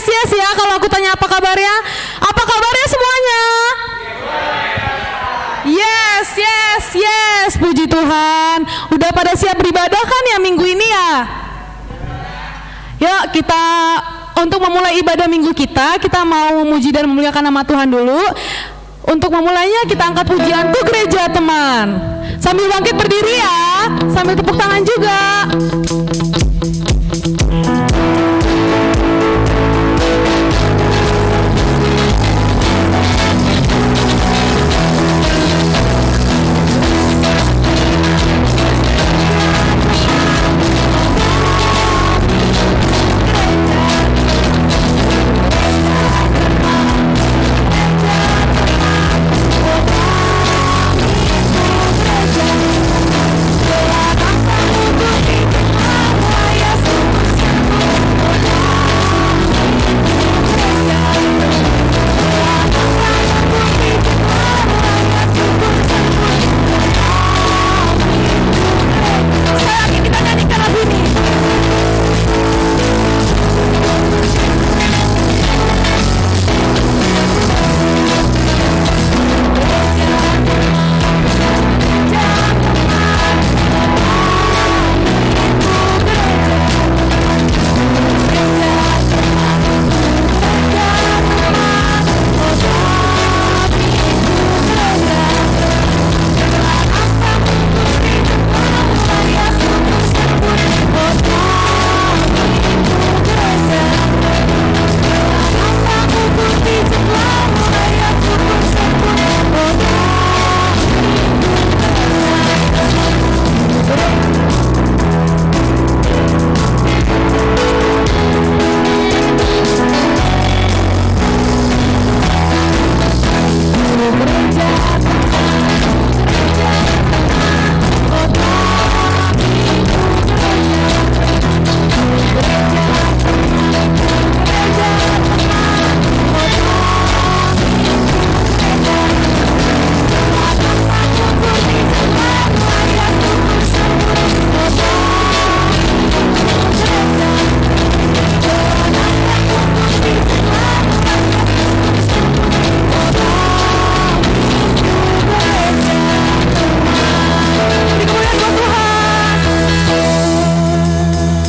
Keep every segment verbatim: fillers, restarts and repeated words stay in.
Yes, yes, ya, kalau aku tanya apa kabarnya? Apa kabarnya semuanya? Yes, yes, yes, puji Tuhan. Udah pada siap beribadah kan ya minggu ini ya? Yuk, kita untuk memulai ibadah minggu kita, kita mau memuji dan memuliakan nama Tuhan dulu. Untuk memulainya, kita angkat pujian Ku Gereja, teman. Sambil bangkit berdiri ya, sambil tepuk tangan juga.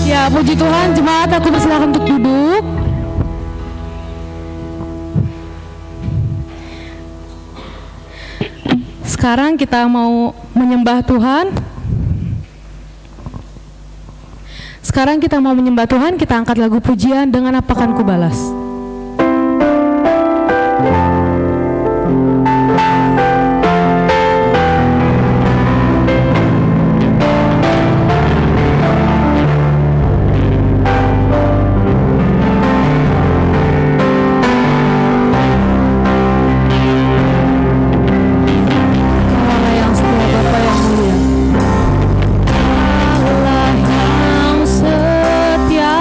Ya, puji Tuhan, jemaat, aku persilakan untuk duduk. Sekarang kita mau menyembah Tuhan. Sekarang kita mau menyembah Tuhan, kita angkat lagu pujian, "Dengan Apa Kan Kubalas". Allah yang setia, Bapa yang mulia. Allah yang setia.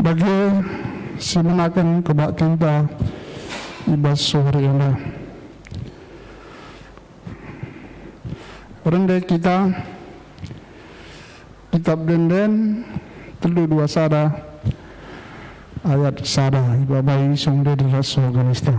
Bage si menaken kebaktinta i bas wari enda. Rende kita Kitab Ende-enden telu dua sada ayat sada, ibabai sung ded ras organista.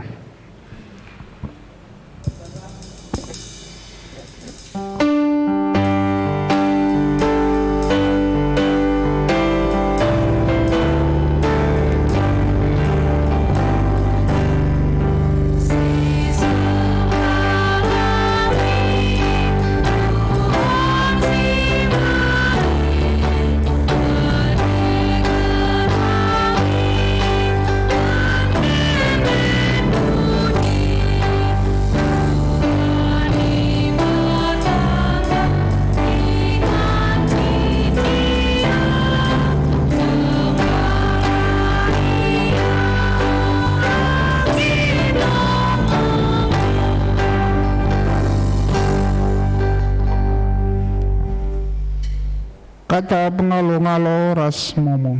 Kata pengalo-ngalo ras momo.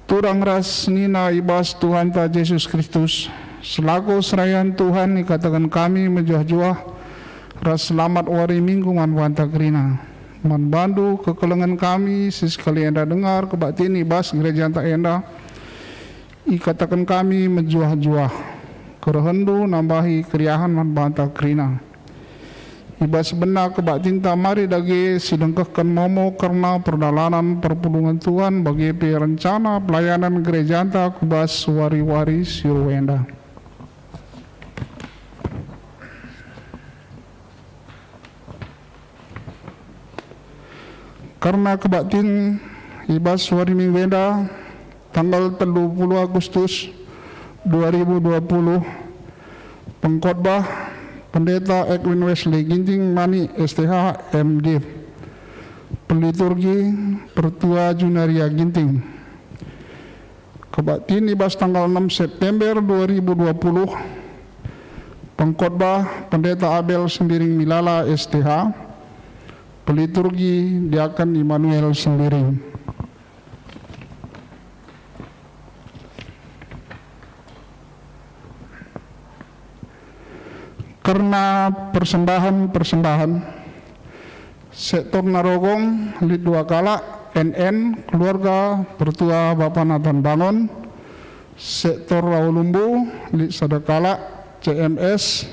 Turang ras nina i bas Tuhanta Jesus Kristus, selaku serayan Tuhan ikataken kami mejuah-juah ras selamat wari Minggu man banta kerina. Man bandu kekelengen kami si sekali enda dengar kebaktin i bas gerejanta enda, ikataken kami mejuah-juah. Kerehenndu nambahi keriahen man banta kerina. I bas bena kebaktinta mari dage sidengkehken momo kerna perdalanen perpulungen Tuhan, bage pe rencana pelayanan gerejanta ku bas wari-wari si rue enda. Kerna kebaktin i bas wari Minggu enda, tanggal telu puluh Agustus dua ribu dua puluh, pengkhotbah Pendeta Edwin Wesley Ginting Manik, S T H, M Div. Peliturgi Pertua Junaria Ginting. Kebaktin i bas tanggal enam September dua ribu dua puluh, pengkhotbah Pendeta Abel Sembiring Milala, S T H. Peliturgi Diaken Immanuel Sembiring. Kerna persembahen-persembahen, sektor Narogong lit dua kalak, N N, keluarga Pertua Bapa Nathan Bangun, sektor Rawalumbu lit sada kalak, C M S,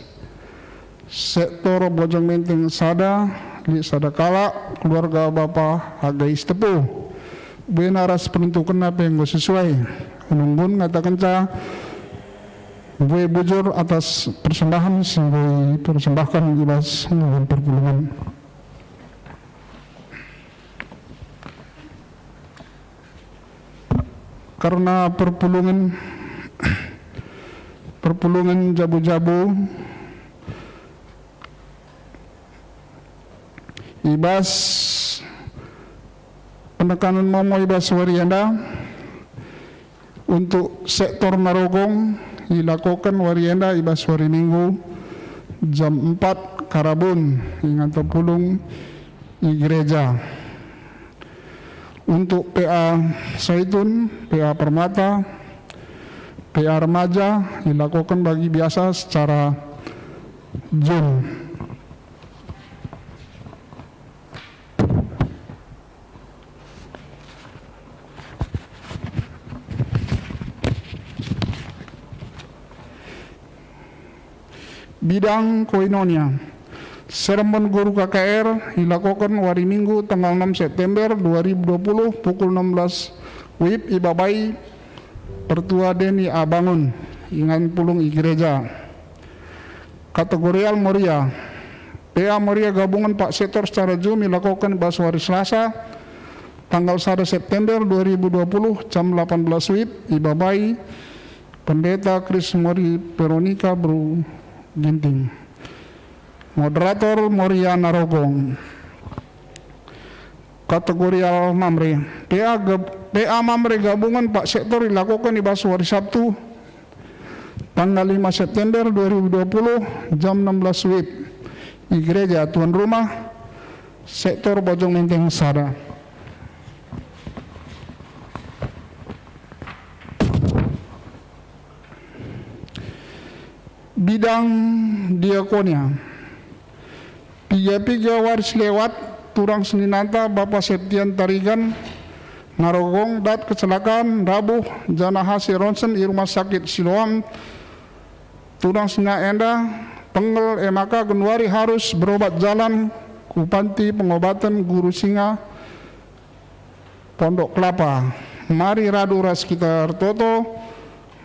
sektor Bojong Menteng sada, lit sada kalak, keluarga Bapa Hagai Sitepu. Buena ras penentukenna pe enggo sesuai. Nunggun ngatakenca mbue bujur atas persembahen si enggo ipersembahken i bas nggon perpulungen. Kerna perpulungen, perpulungen jabu-jabu, i bas penekanen momo i bas wari enda, untuk sektor Narogong ilakoken wari enda i bas wari Minggu jam empat karabun ingan tepulung i gereja. Untuk P A Saitun, P A Permata, P A Remaja ilakoken bagi biasa secara Zoom. Bidang koinonia. Sermon guru K K R ilakoken wari Minggu tanggal enam September dua ribu dua puluh pukul enam belas wib ibabai Pertua Deni A Bangun ingan pulung i gereja. Kategorial Moria. P A Moria gabungen pak sektor secara Zoom ilakoken bas wari Selasa, tanggal sada September dua ribu dua puluh, jam delapan belas wib, ibabai Pendeta Chris Mori Veronica Bru Ginting. Moderator Moria Narogong. Kategorial Mamre. P A gab-, P A Mamre gabungen pak sektor ilakoken i bas wari Sabtu, tanggal lima September dua ribu dua puluh, jam enam belas wib, i gereja tuan rumah, sektor Bojong Menteng sada. Bidang diakonia. Piga-piga wari si lewat, turang seninanta Bapa Septian Tarigan, Narogong, dat kecelakaan, ndabuh, janah si ronsen i Rumah Sakit Siloam. Turang senina enda pengel, e maka genduari harus berobat jalan ku panti pengobaten Guru Singa, Pondok Kelapa. Mari radu ras kita ertoto,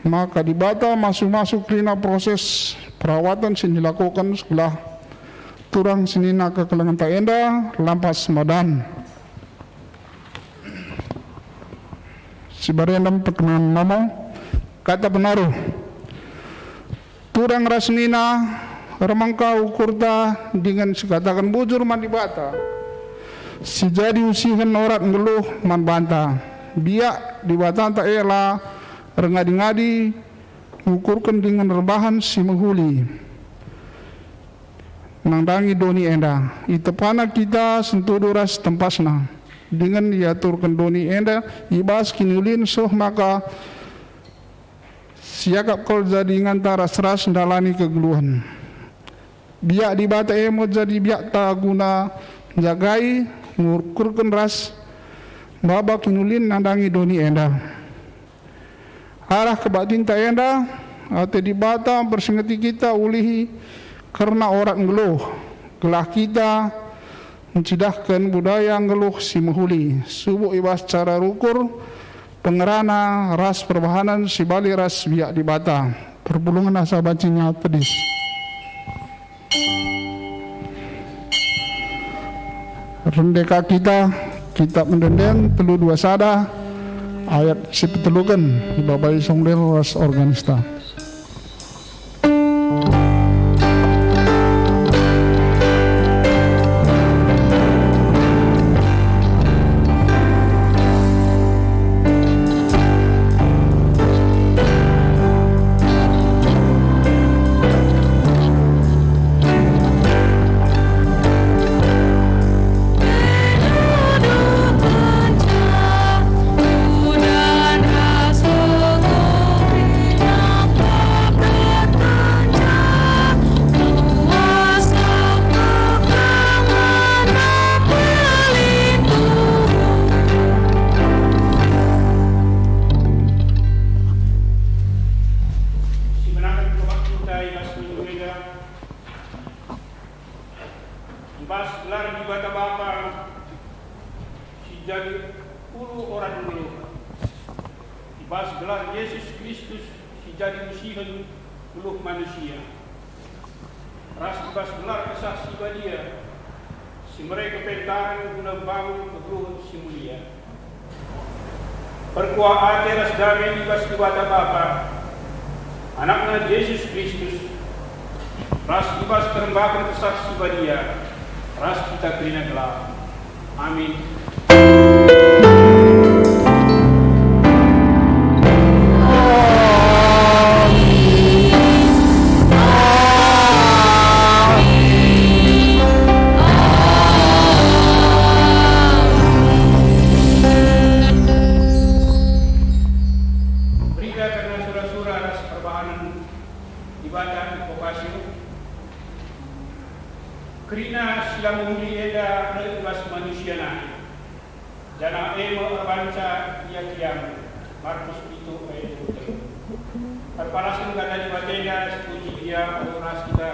maka Dibata masu-masu kerina proses perawatan si nilakoken segelah turang senina kekelengenta enda lampas madan. Si barendam perkenan ngomong, kata penaruh. Turang ras senina, ermengka ukurta dingen sikataken bujur man Dibata, si jadi usihen orat nggeluh man banta. Biak Dibatanta e la erngadi-ngadi ngukurken dingen erbahan si mehuli nandangi doni enda. Itepana kita sentudu ras tempasna, dingen iaturken doni enda i bas kiniulin seh maka siakap kal jadi nganta ras-ras ndalani kegeluhen. Biak Dibata e me jadi biakta guna njagai, ngukurken ras maba kiniulin nandangi doni enda. Arah kebaktinta enda, ate Dibata mpersingeti kita ulihi kerna orat nggeluh, gelah kita ncidahken budaya nggeluh si mehuli, subuk i bas cara rukur, pengerana, ras perbahanen si bali ras biak Dibata. Perpulungen asa bancinya tedis. Rende ka kita, Kitab Ende-enden telu dua sada, ayat si peteluken, ibabai songlel ras organista. Si menanam kebaktinta i bas minggu enda, i bas gelar Dibata Bapa si jadi ulu orat nggeluh, i bas gelar Jesus Kristus si jadi usihen nggeluh manusia, ras i bas gelar Kesah Si Badia si mere kepentaren guna mbangun kegeluhen si mulia. Perkuah ate ras dame i bas Dibata Bapa, Anakna Jesus Kristus, ras i bas kerembaken Kesah Si Badia, ras kita kerina gelah. Amin. Berita kerna sura-sura ras perbahanen Dibata invokasio. Kerina si la mehuli enda reh i bas manusia nari, janah e me erbahanca ia kiam. Markus pitu ayat dua puluh telu. Erpalasken kata Dibata enda si puji ia alu ras kita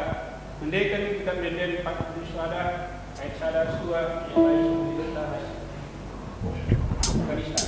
ngendeken Kitab Ende-enden empat puluh sada ayat sada ras dua, ayat lain sampai ras.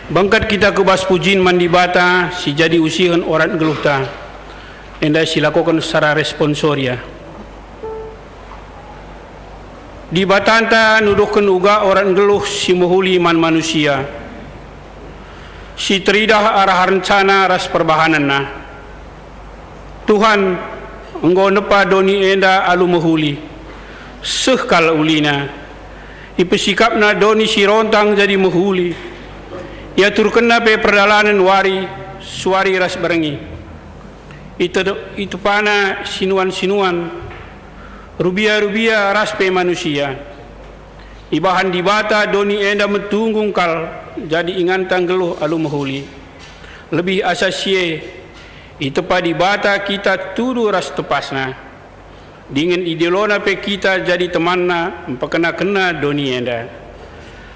Bengket kita ku bas pujin man Dibata si jadi usihen orat nggeluhta, enda silakoken secara responsoria. Dibatanta nuduhken uga orat nggeluh si mehuli man manusia, si teridah arah rencana ras perbahanenNa. Tuhan enggo nepa doni enda alu mehuli, seh kal ulina. IpesikapNa doni si rontang jadi mehuli. IaturkenNa pe perdalanen wari, suari ras berngi. Ite-, itepana sinuan-sinuan, rubia-rubia ras pe manusia. Ibahan Dibata doni enda metunggung kal jadi inganta nggeluh alu mehuli. Lebih asa si e, itepa Dibata kita tudu ras tepasNa. Dingen idiloNa pe kita jadi temanNa mpekena-kena doni enda.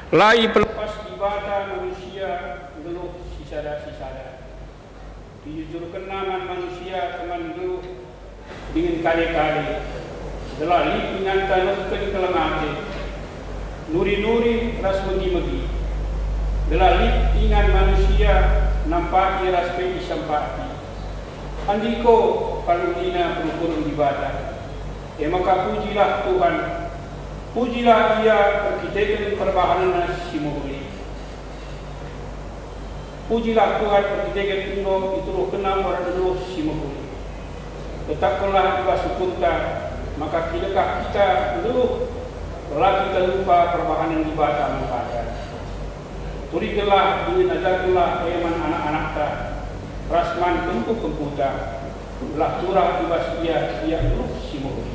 La ipelepas Dibata manusia nggeluh sisada-sisada. IjujurkenNa man manusia teman nggeluh dingen kade-kade, gelah lit inganta nehken keleng ate, nuri-nuri ras megi-megi, gelah lit ingan manusia nampati ras pe isampati. Andiko kal ulina perukuren Dibata. E maka pujilah Tuhan, pujilah Ia erkiteken perbahanenNa si mehuli. Pujilah Tuhan erkiteken enggo ituduhkenNa orat nggeluh si mehuli. Tetapkenlah i bas ukurta, maka kidekah kita nggeluh, la kita lupa perbahanen Dibata man banta. Turikenlah dingen ajarkenlah e man anak-anakta, ras man kempu-kemputa, gelah turah i bas ia ia nggeluh si mehuli.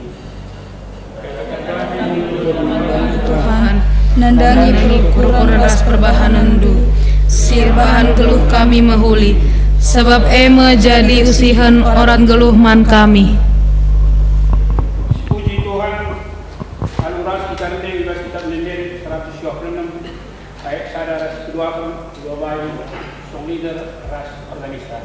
Tuhan, nandangi perukuren ras perbahanenNdu, si erbahan geluh kami mehuli, sabap e me jadi usihen orat nggeluh man kami. Puji Tuhan, alu ras kita ende i bas Kitab Ende-enden seratus dua puluh enam, ayat sada ras kedua, kedua bayi, song leader ras organista.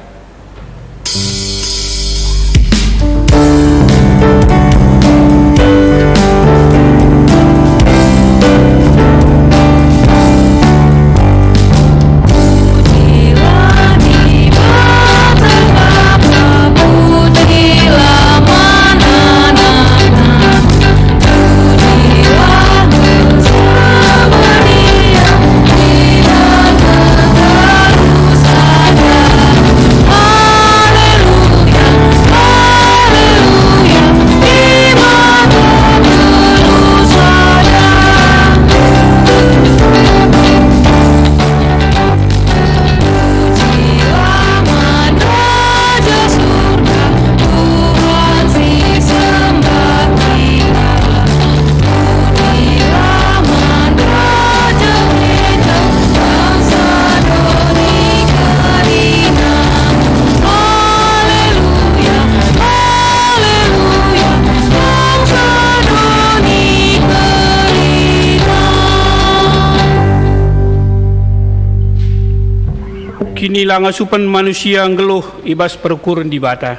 Kinilangasupen manusia nggeluh i bas perukuren Dibata.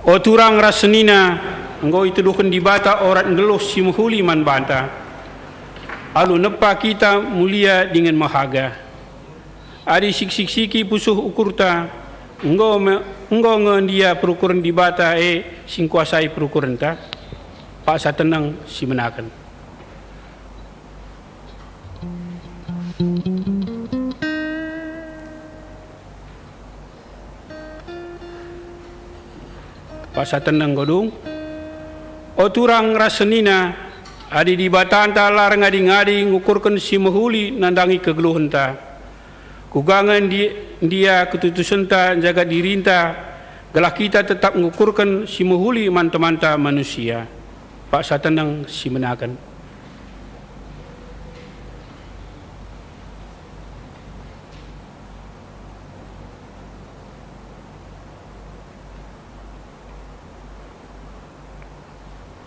O turang ras senina, enggo ituduhken Dibata orat nggeluh si mehuli man banta. Alu nepa kita mulia dingen mehaga. Adi siksik-siki pusuh ukurta, enggo me, enggo nge ndia perukuren Dibata e si ngkuasai perukurenta? Paksa teneng si menaken. Paksa teneng enggo dung. O turang ras senina, adi Dibatanta la erngadi-ngadi ngukurken si mehuli nandangi kegeluhenta, kuga nge ndi-, ndia ketutusenta njaga dirinta, gelah kita tetap ngukurken si mehuli man temanta manusia? Paksa teneng si menaken.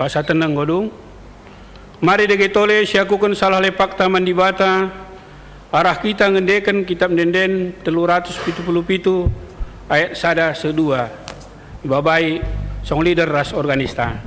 Paksa teneng enggo dung. Mari dage tole siakuken salah lepakta man Dibata, arah kita ngendeken Kitab Ende-enden telu ratus pitu puluh pitu ayat sada seh dua. Ibabai song leader ras organista.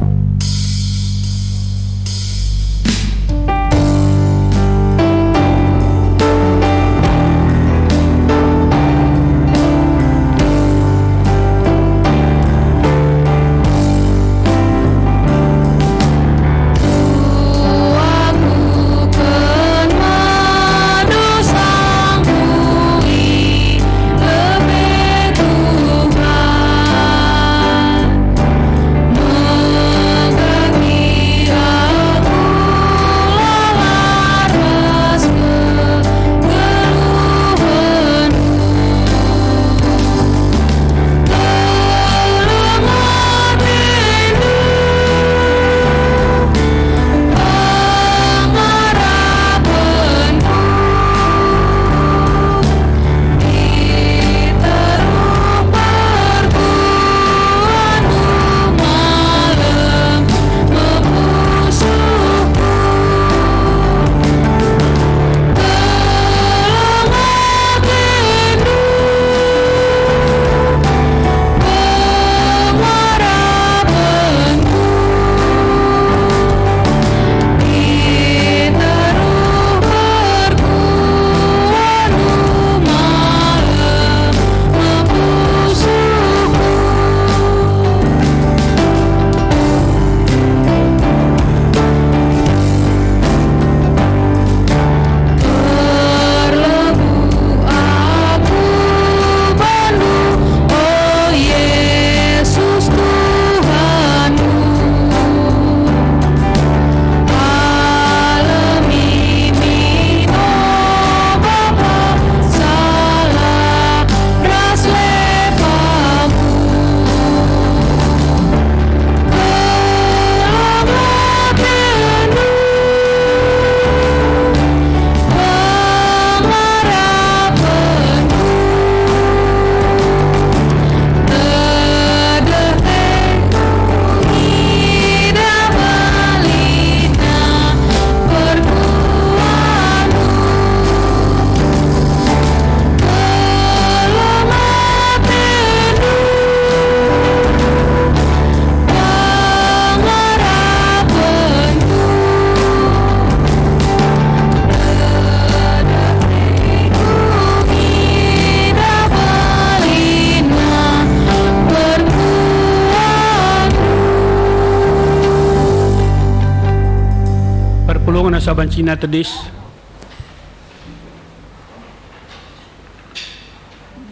Sabancina tedis.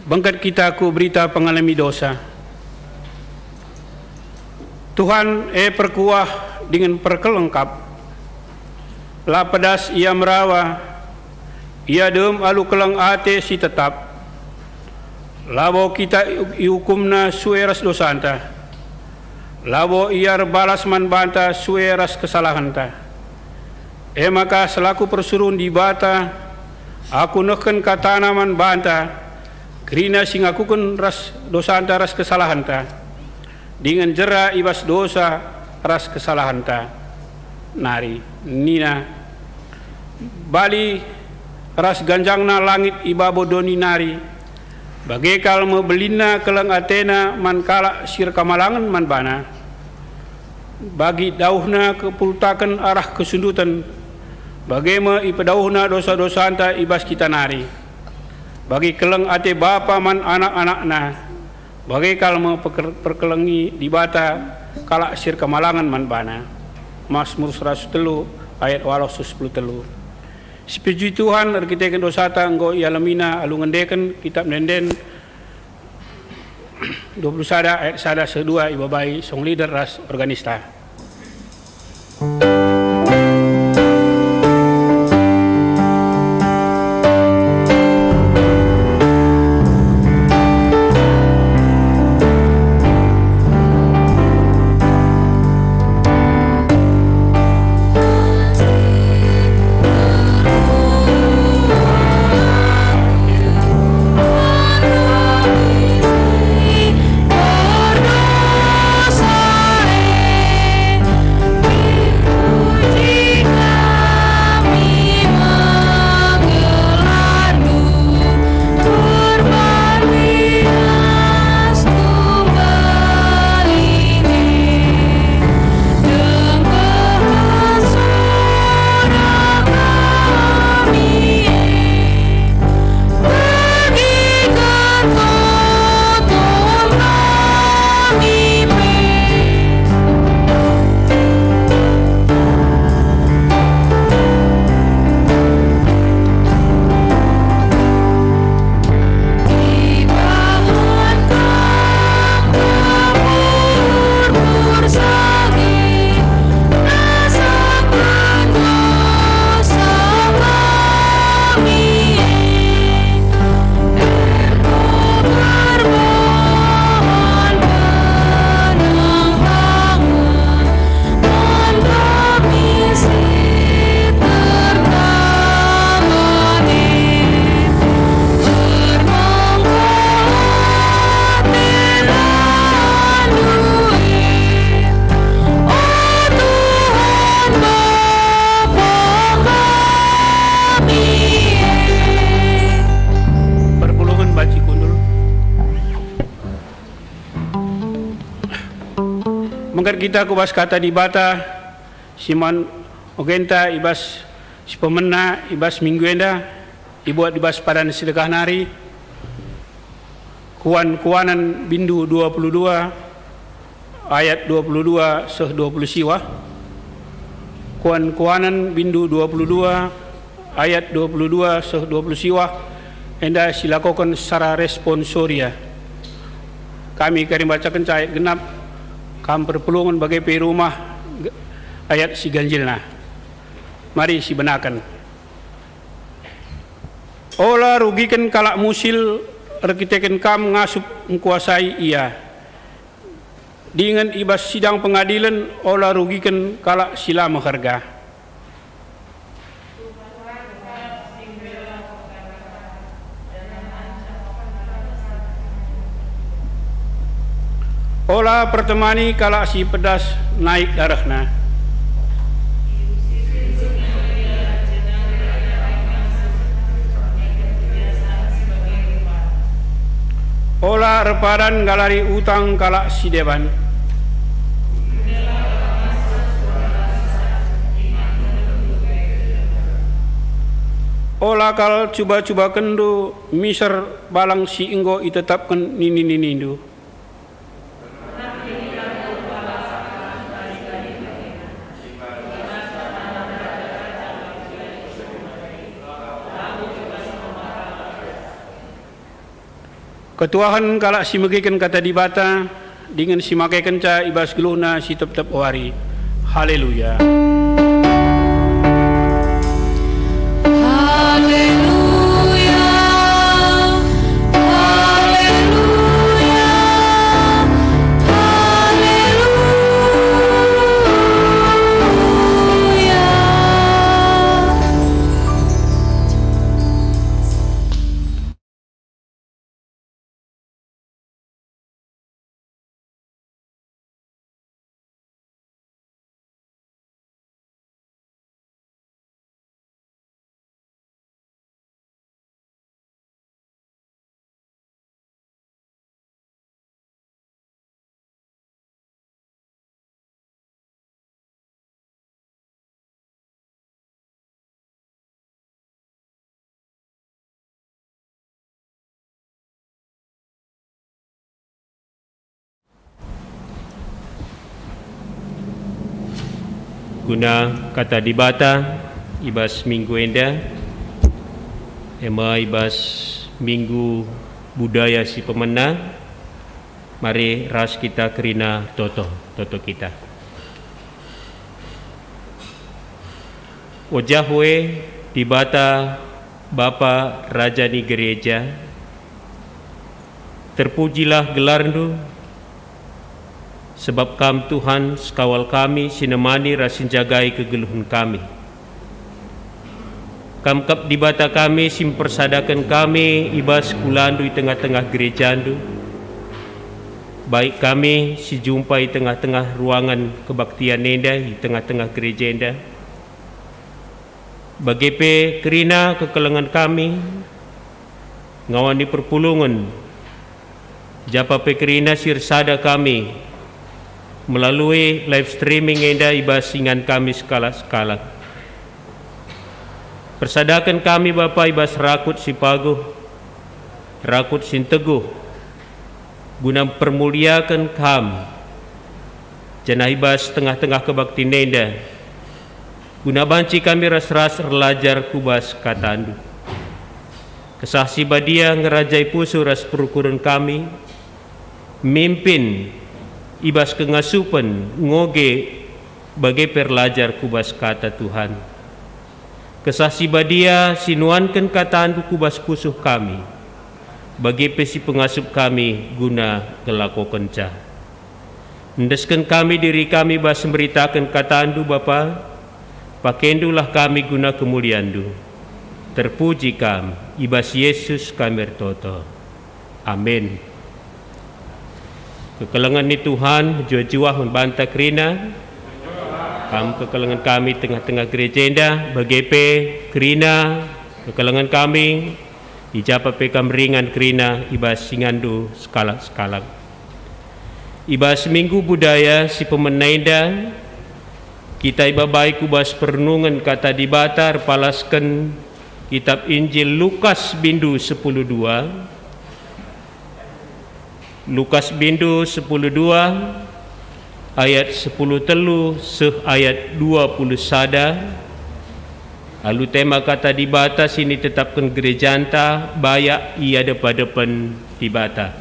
Bengket kita ku berita pengalemi dosa. Tuhan e perkuah dingen perkeleng kap. La pedas ia merawa, ia dem alu keleng ate si tetap. Labo kita iukumna sue ras dosanta. Labo ia erbalas man banta sue ras kesalahenta. E maka selaku persuruhen Dibata, aku nehken katana man banta, kerina si ngakuken ras dosanta ras kesalahenta, dingen jera i bas dosa ras kesalahenta nari. Nina, bali ras ganjangna langit i babo doni nari, bage kal me belinna keleng atena man kalak si erkamalangen man bana. Bagi dauhna kepultaken arah kesunduten, bage me ipedauhna dosa-dosanta i bas kita nari. Bagi keleng ate bapa man anak-anakna, bage kal me peker-, perkelengi Dibata kalak si erkemalangen man bana. Masmur seratus telu ayat waluh sepuluh telu. Sipejui Tuhan erkiteken dosata enggo ialemina alu ngendeken Kitap Ende-enden dua puluh sada ayat sada seh dua ibabai song leader ras organista. Perpulungen banci kundul. Mengkat kita ku bas Kata Dibata, si man ogenta i bas si pemena i bas minggu enda, ibuat i bas padan si dekah nari, Kuan-kuanen bindu dua puluh dua, ayat dua puluh dua seh dua puluh siwah. Kuan-kuanen bindu dua puluh dua, ayat dua puluh dua seh dua puluh siwah, enda silakoken secara responsoria. Kami kari bacakenca ayat genap, kam perpulungen bage pe i rumah ge-, ayat si ganjilna. Mari sibenaken. Ola rugiken kalak musil erkiteken kam ngasup ngkuasai ia. Dingen i bas sidang pengadilen ola rugiken kalak si la meherga. Ola pertemani kalak si pedas naik darehna. Ola erpadan nggalari utang kalak si deban. Ola kal cuba-cubakenndu miser balang si enggo itetapken nini-ninindu. Ketuahen kalak si megeken Kata Dibata dingen si makekenca i bas geluhna si tep-tep wari. Haleluya! Haleluya, haleluya, haleluya. Guna Kata Dibata i bas minggu enda, e me i bas Minggu Budaya si Pemena, mari ras kita kerina toto, toto kita. O Jahwe, Dibata, Bapa, Raja ni Gereja, terpujilah gelarNdu, sebab Kam, Tuhan, sekawal kami si nemani ras si njagai kegeluhen kami. Kam kap Dibata kami si mpersadaken kami i bas kulaNdu i tengah-tengah gerejaNdu. Baik kami si jumpa i tengah-tengah ruangen kebaktian enda, i tengah-tengah gereja enda, bage pe kerina kekelengen kami, ngawan i perpulungen, japa pe kerina si ersada kami melalui live streaming enda i bas ingan kami sekalak-sekalak. Persadaken kami, Bapa, i bas rakut si paguh, rakut si nteguh, guna mpermuliaken Kam, janah i bas tengah-tengah kebaktin enda, guna banci kami ras-ras erlajar ku bas KataNdu. Kesah Si Badia ngerajai pusuh ras perukuren kami, mimpin i bas kengasupen, ngoge, bage pe erlajar ku bas Kata Tuhan. Kesah Si Badia si nuanken KataNdu ku bas pusuh kami, bage pe si pengasup kami guna ngelakokenca. Endesken kami diri kami bas mberitaken KataNdu, Bapa, pakeNdulah kami guna kemulianNdu. Terpuji Kam, i bas Yesus kami ertoto. Amin. Kekelengen ni Tuhan, mejuah-juah man banta kerina. Kam kekelengen kami tengah-tengah gereja enda, bage pe kerina kekelengen kami, i japa pe kam ringan kerina i bas inganndu sekalak-sekalak. I bas Minggu Budaya si pemena enda, kita ibabai ku bas perenungen Kata Dibata erpalasken Kitap Injil Lukas bindu sepuluh dua, Lukas bindu sepuluh dua ayat sepuluh telu seh ayat dua puluh sada. Alu tema Kata Dibata si nitetapken gerejanta bayak i adep-adepen Dibata.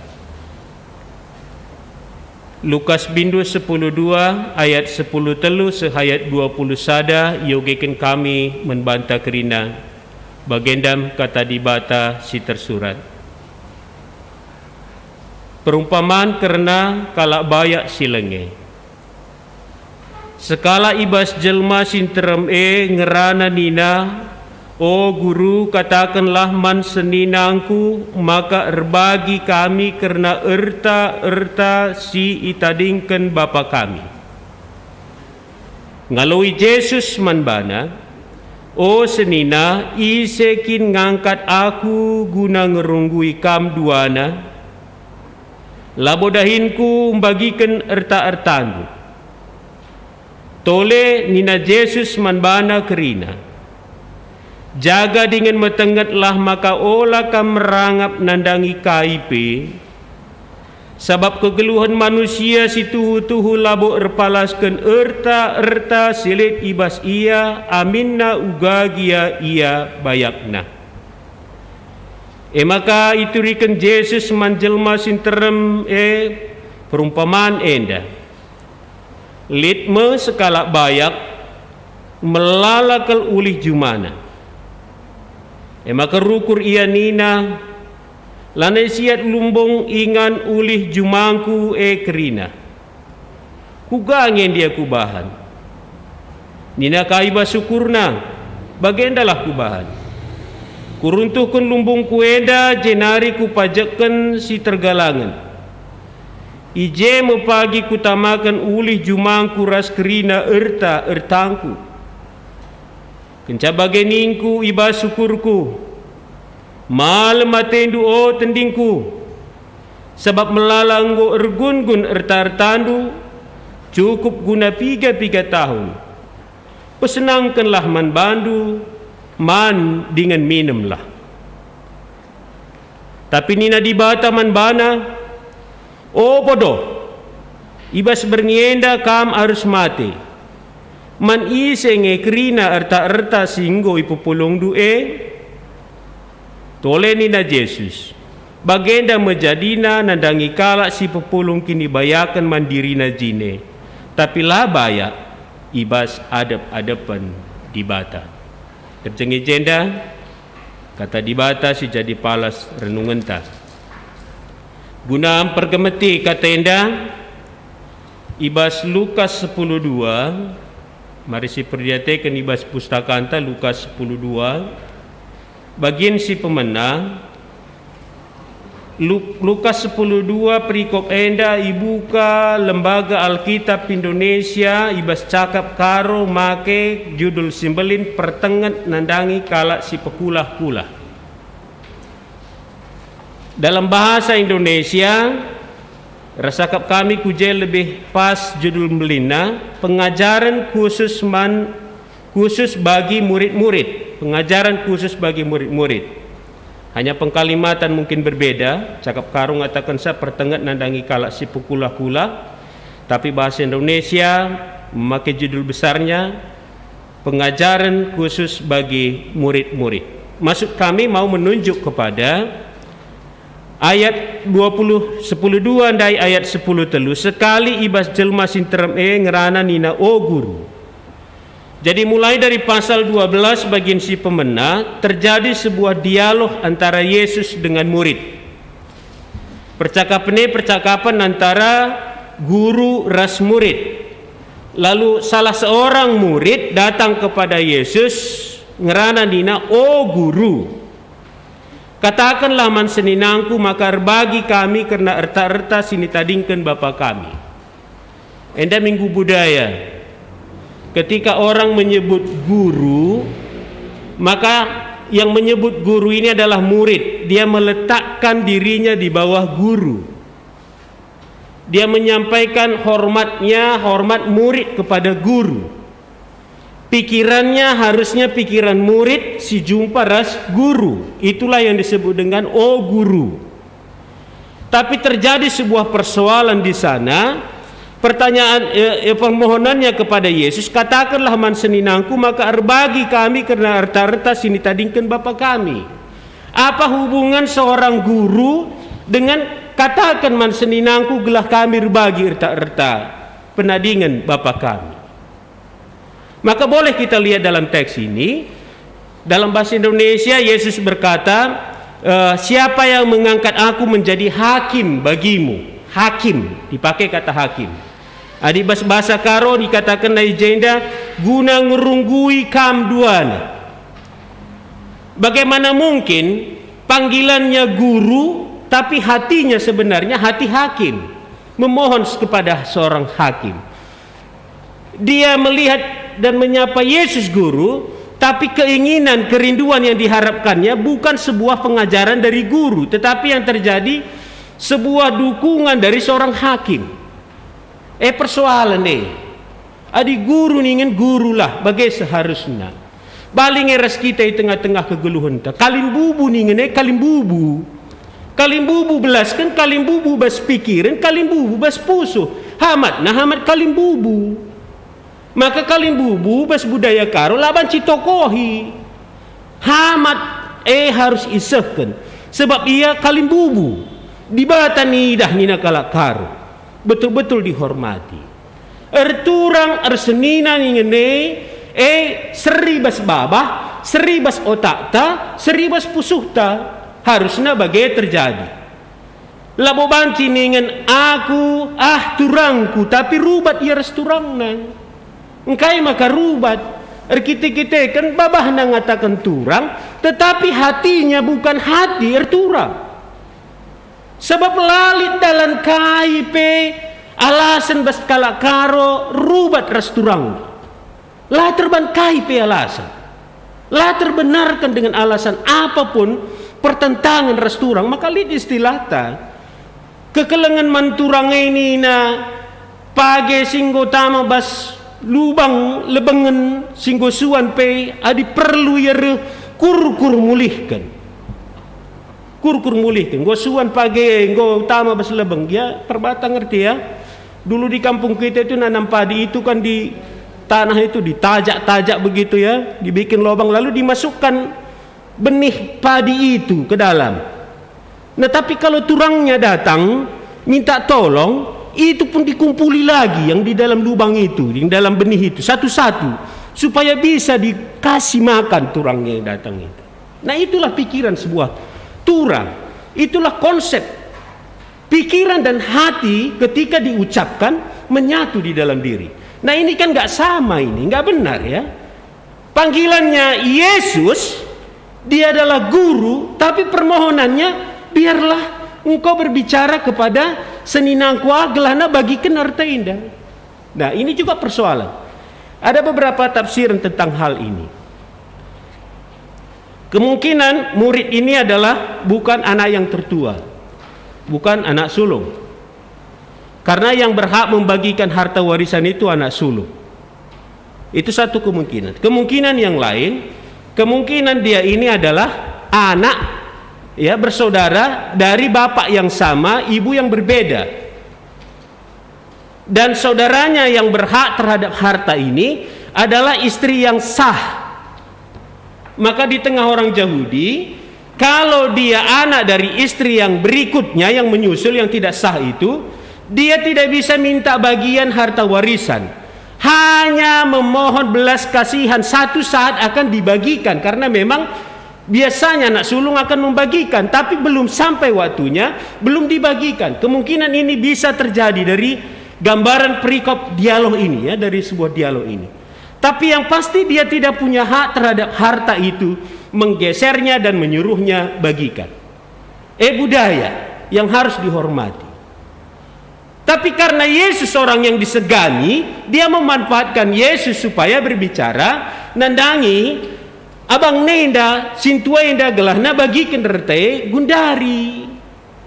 Lukas bindu sepuluh dua ayat sepuluh telu seh ayat dua puluh sada iogeken kami man banta kerina, bagendam Kata Dibata si tersurat. Perumpaman kerna kalak bayak si lenge. Sekalak i bas jelma si nterem e ngerana nina, "O Guru, katakenlah man seninangku maka erbagi kami kerna erta-erta si itadingken bapa kami." Ngaloi Jesus man bana, "O senina, ise kin ngangkat Aku guna ngerunggui kam duana? Labo dahinku mbagiken erta-ertandu." Tole nina Jesus man bana kerina, "Jaga dingen metengetlah maka ola kam merangap nandangi kai pe, sabap kegeluhen manusia si tuhu-tuhu labo erpalasken erta-erta si lit i bas ia aminna uga gia ia bayakna." E maka ituriken Jesus man jelma si nterem e perumpaman enda, "Lit me sekalak bayak, melala kal ulih jumana. E maka rukur ia nina, 'Lanai siat lumbung ingan ulih jumangku e kerina. Kuga nge ndia kubahan?' Nina ka i bas ukurna, 'Bagendalah kubahan. Kuruntuhken lumbungku enda jenari kupajekken si tergalangen. I je me pagi kutamaken ulih jumangku ras kerina erta-ertangku.' Kenca bage ningku i bas ukurku, 'Malem atendu, o tendingku, sabap melala enggo ergun-gun erta-ertandu, cukup guna piga-piga tahun. Pesenangkenlah man bandu, man dingen minemlah.' Tapi nina Dibata man bana, 'O bodoh, i bas berngi enda kam arus mate. Man ise nge kerina erta-erta si enggo ipepulungndu e?' Tole nina Jesus, 'Bagenda me jadina nandangi kalak si pepulung kinibayaken man dirina jine, tapi la bayak i bas adep-adepen Dibata.'" Erjeng i jenda Kata Dibata si jadi palas renungenta. Guna mpergemeti kata enda, i bas Lukas sepuluh dua, mari siperdiateken i bas pustakanta Lukas sepuluh dua, bagin si pemena, Lu-, Lukas sepuluh dua perikop enda ibuka Lembaga Alkitab Indonesia i bas cakap Karo make judul si mbelin Pertenget Nandangi Kalak si Pekulah-kulah. Dalam bahasa Indonesia, ras cakap kami ku je lebih pas judul mbelinna, pengajaren khusus man, khusus bagi murid-murid. Pengajaren khusus bagi murid-murid. Hanya pengkalimatan mungkin berbeda, cakap Karo ngatakensa pertenget nandangi kalak si pekulah-kulah, tapi bahasa Indonesia memakai judul besarnya, pengajaren khusus bagi murid-murid. Maksud kami mau menunjuk kepada ayat dua puluh, sepuluh dua ndai ayat sepuluh telu, sekali i bas jelma si nterem e ngerana nina, "O Guru." Jadi mulai dari pasal dua belas bagin si pemena, terjadi sebuah dialog antara Yesus dengan murid. Percakapen e percakapen antara guru ras murid. Lalu salah seorang murid datang kepada Yesus, ngerana nina, "O Guru, katakenlah man seninangku maka erbagi kami kerna erta-erta si nitadingken bapa kami." Enda minggu budaya. Ketika orang menyebut guru, maka yang menyebut guru ini adalah murid. Dia meletakkan dirinya di bawah guru. Dia menyampaikan hormatnya, hormat murid kepada guru. Pikirannya harusnya pikiran murid si jumpa ras guru. Itulah yang disebut dengan, "O Guru." Tapi terjadi sebuah persoalan di sana. Pertanyaan, eh, eh, permohonannya kepada Yesus, "Katakenlah man seninangku maka erbagi kami kerna erta-erta si nitadingken bapa kami." Apa hubungan seorang guru dengan, "Kataken man seninangku gelah kami erbagi erta-erta penadingen bapa kami"? Maka boleh kita lihat dalam teks ini, dalam bahasa Indonesia Yesus berkata, eh, "Siapa yang mengangkat aku menjadi hakim bagimu?" Hakim, dipakai kata hakim. Adi bas bahasa Karo dikataken i jenda guna ngerunggui kam duana. Bagaimana mungkin panggilannya guru, tapi hatinya sebenarnya hati hakim, memohon kepada seorang hakim? Dia melihat dan menyapa Yesus guru, tapi keinginan, kerinduan yang diharapkannya bukan sebuah pengajaran dari guru, tetapi yang terjadi sebuah dukungan dari seorang hakim. Eh, persoalan e. Adi guru ningen gurulah, bage seharusna. Bali nge ras kita i tengah-tengah kegeluhenta. Kalimbubu ningen e kalimbubu. Kalimbubu belasken, kalimbubu bas pikiren, kalimbubu bas pusuh. Hamat, nah, hamat kalimbubu. Maka kalimbubu bas budaya Karo la banci tokohi. Hamat e harus isehken. Sebab ia kalimbubu, Dibata nidah nina kalak Karo, betul-betul dihormati. Erturang ersenina ningen e, e seri bas babah, seri bas otakta, seri bas pusuhta. Harusna bage terjadi. Labo banci ningen aku, ah, turangku, tapi rubat ia ras turangna. Engkai maka rubat? Erkite-kiteken babahna ngataken turang, tetapi hatinya bukan hati erturang. Sebab la lit dalan kai pe alasen bas kalak Karo rubat ras turangna. La terban kai pe alasen. La terbenarkan dengan alasan apapun pertentangan ras turang, maka lit istilahta, kekelengen man turang e nina, page si enggo tama bas lubang lebengen si enggo suan pe adi perlu ia reh kurkur mulihken. Kurkur mulihken, enggo suan page, enggo tama bas lebeng, ya, perbatang ngerti, ya. Dulu di kampung kita itu nanam padi itu kan di tanah itu ditajak-tajak begitu, ya, dibikin lobang lalu dimasukkan benih padi itu ke dalam. Nah, tapi kalau turangnya datang minta tolong, itu pun dikumpuli lagi yang di dalam lubang itu, yang dalam benih itu, satu-satu, supaya bisa dikasih makan turangnya yang datang itu. Nah, itulah pikiran sebuah turang. Itulah konsep pikiran dan hati ketika diucapkan menyatu di dalam diri. Nah, ini kan nggak sama ini, nggak benar, ya. Panggilannya Yesus, dia adalah guru, tapi permohonannya, "Biarlah engkau berbicara kepada seninangku, ah, gelahna bagiken erta enda." Nah, ini juga persoalan. Ada beberapa tafsiran tentang hal ini. Kemungkinan murid ini adalah bukan anak yang tertua, bukan anak sulung. Karena yang berhak membagikan harta warisan itu anak sulung. Itu satu kemungkinan. Kemungkinan yang lain, kemungkinan dia ini adalah anak, ya, bersaudara dari bapak yang sama, ibu yang berbeda. Dan saudaranya yang berhak terhadap harta ini adalah istri yang sah. Maka di tengah orang Jahudi, kalau dia anak dari istri yang berikutnya, yang menyusul, yang tidak sah itu, dia tidak bisa minta bagian harta warisan. Hanya memohon belas kasihan, satu saat akan dibagikan, karena memang biasanya anak sulung akan membagikan, tapi belum sampai waktunya, belum dibagikan. Kemungkinan ini bisa terjadi dari gambaran perikop dialog ini, ya, dari sebuah dialog ini. Tapi yang pasti dia tidak punya hak terhadap harta itu, menggesernya dan menyuruhnya bagikan. Eh, budaya yang harus dihormati. Tapi karena Yesus orang yang disegani, dia memanfaatkan Yesus supaya berbicara, nandangi abang nenda, sintua enda gelahna bagiken erta e gundari.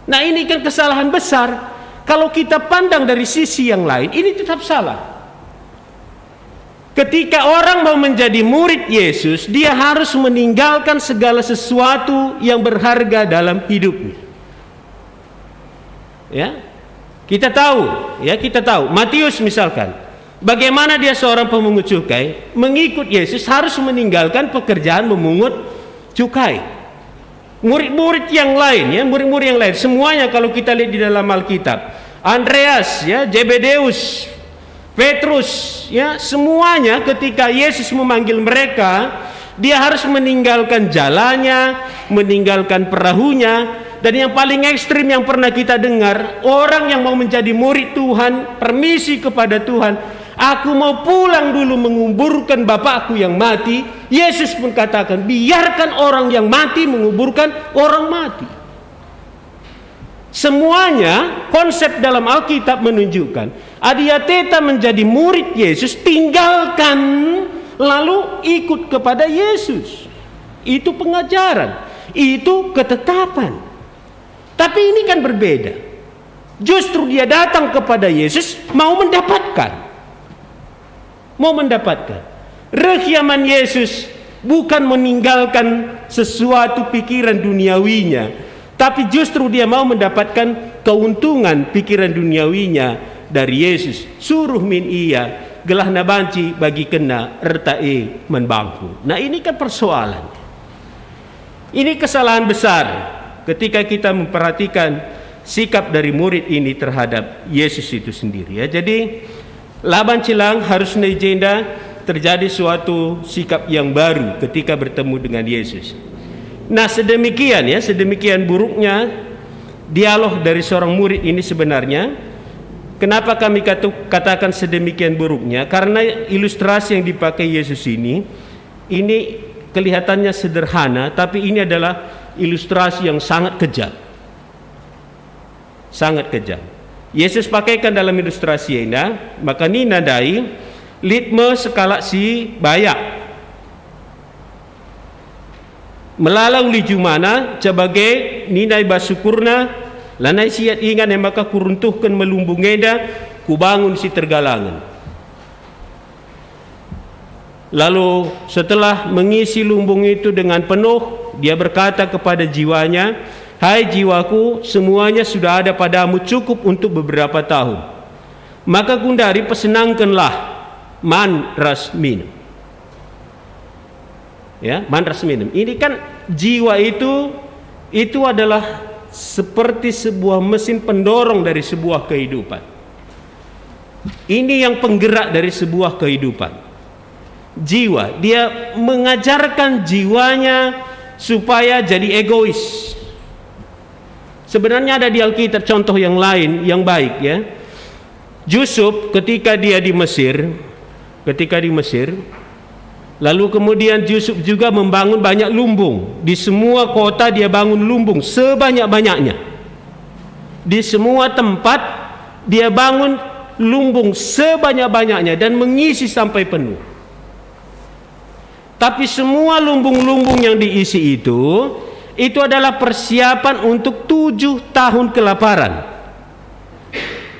Nah, ini kan kesalahan besar. Kalau kita pandang dari sisi yang lain, ini tetap salah. Ketika orang mau menjadi murid Yesus, dia harus meninggalkan segala sesuatu yang berharga dalam hidupnya. Ya. Kita tahu, ya, kita tahu. Matius misalkan, bagaimana dia seorang pemungut cukai, mengikut Yesus harus meninggalkan pekerjaan memungut cukai. Murid-murid yang lain, ya, murid-murid yang lain, semuanya kalau kita lihat di dalam Alkitab, Andreas, ya, Zebedeus, Petrus, ya, semuanya ketika Yesus memanggil mereka, dia harus meninggalkan jalannya, meninggalkan perahunya, dan yang paling ekstrim yang pernah kita dengar, orang yang mau menjadi murid Tuhan, permisi kepada Tuhan, "Aku mau pulang dulu menguburkan bapakku yang mati." Yesus pun katakan, "Biarkan orang yang mati menguburkan orang mati." Semuanya, konsep dalam Alkitab menunjukkan, adi ateta menjadi murid Yesus, tinggalkan, lalu ikut kepada Yesus. Itu pengajaran, itu ketetapan. Tapi ini kan berbeda. Justru dia datang kepada Yesus, mau mendapatkan. Mau mendapatkan. Reh ia man Yesus bukan meninggalkan sesuatu pikiran duniawinya, tapi justru dia mau mendapatkan keuntungan pikiran duniawinya dari Yesus. Suruh min ia, gelahna banci bagikenna erta e man bangku. Nah, ini kan persoalan. Ini kesalahan besar. Ketika kita memperhatikan sikap dari murid ini terhadap Yesus itu sendiri, ya. Jadi, la banci lang harusna i jenda terjadi suatu sikap yang baru ketika bertemu dengan Yesus. Nah, sedemikian, ya, sedemikian buruknya dialog dari seorang murid ini sebenarnya. Kenapa kami katu-, katakan sedemikian buruknya? Karena ilustrasi yang dipakai Yesus ini, ini kelihatannya sederhana, tapi ini adalah ilustrasi yang sangat kejam. Sangat kejam. Yesus pakaikan dalam ilustrasi enda, maka nina ndai, "Lit me sekalak si bayak. Melala uli jumana, ca bage nina i bas ukurna, 'Lanai siat ingan, e maka kuruntuhken me lumbung enda, kubangun si tergalangen.'" Lalu setelah mengisi lumbung itu dengan penuh, dia berkata kepada jiwanya, "Hai jiwaku, semuanya sudah ada padamu cukup untuk beberapa tahun. Maka gundari pesenangkenlah man ras minum." Ya, man ras minum. Ini kan jiwa itu, itu adalah seperti sebuah mesin pendorong dari sebuah kehidupan. Ini yang penggerak dari sebuah kehidupan. Jiwa, dia mengajarkan jiwanya supaya jadi egois. Sebenarnya ada di Alkitab contoh yang lain, yang baik, ya. Yusuf ketika dia di Mesir, ketika di Mesir, lalu kemudian Yusuf juga membangun banyak lumbung. Di semua kota dia bangun lumbung sebanyak-banyaknya. Di semua tempat dia bangun lumbung sebanyak-banyaknya dan mengisi sampai penuh. Tapi semua lumbung-lumbung yang diisi itu, itu adalah persiapan untuk tujuh tahun kelaparan.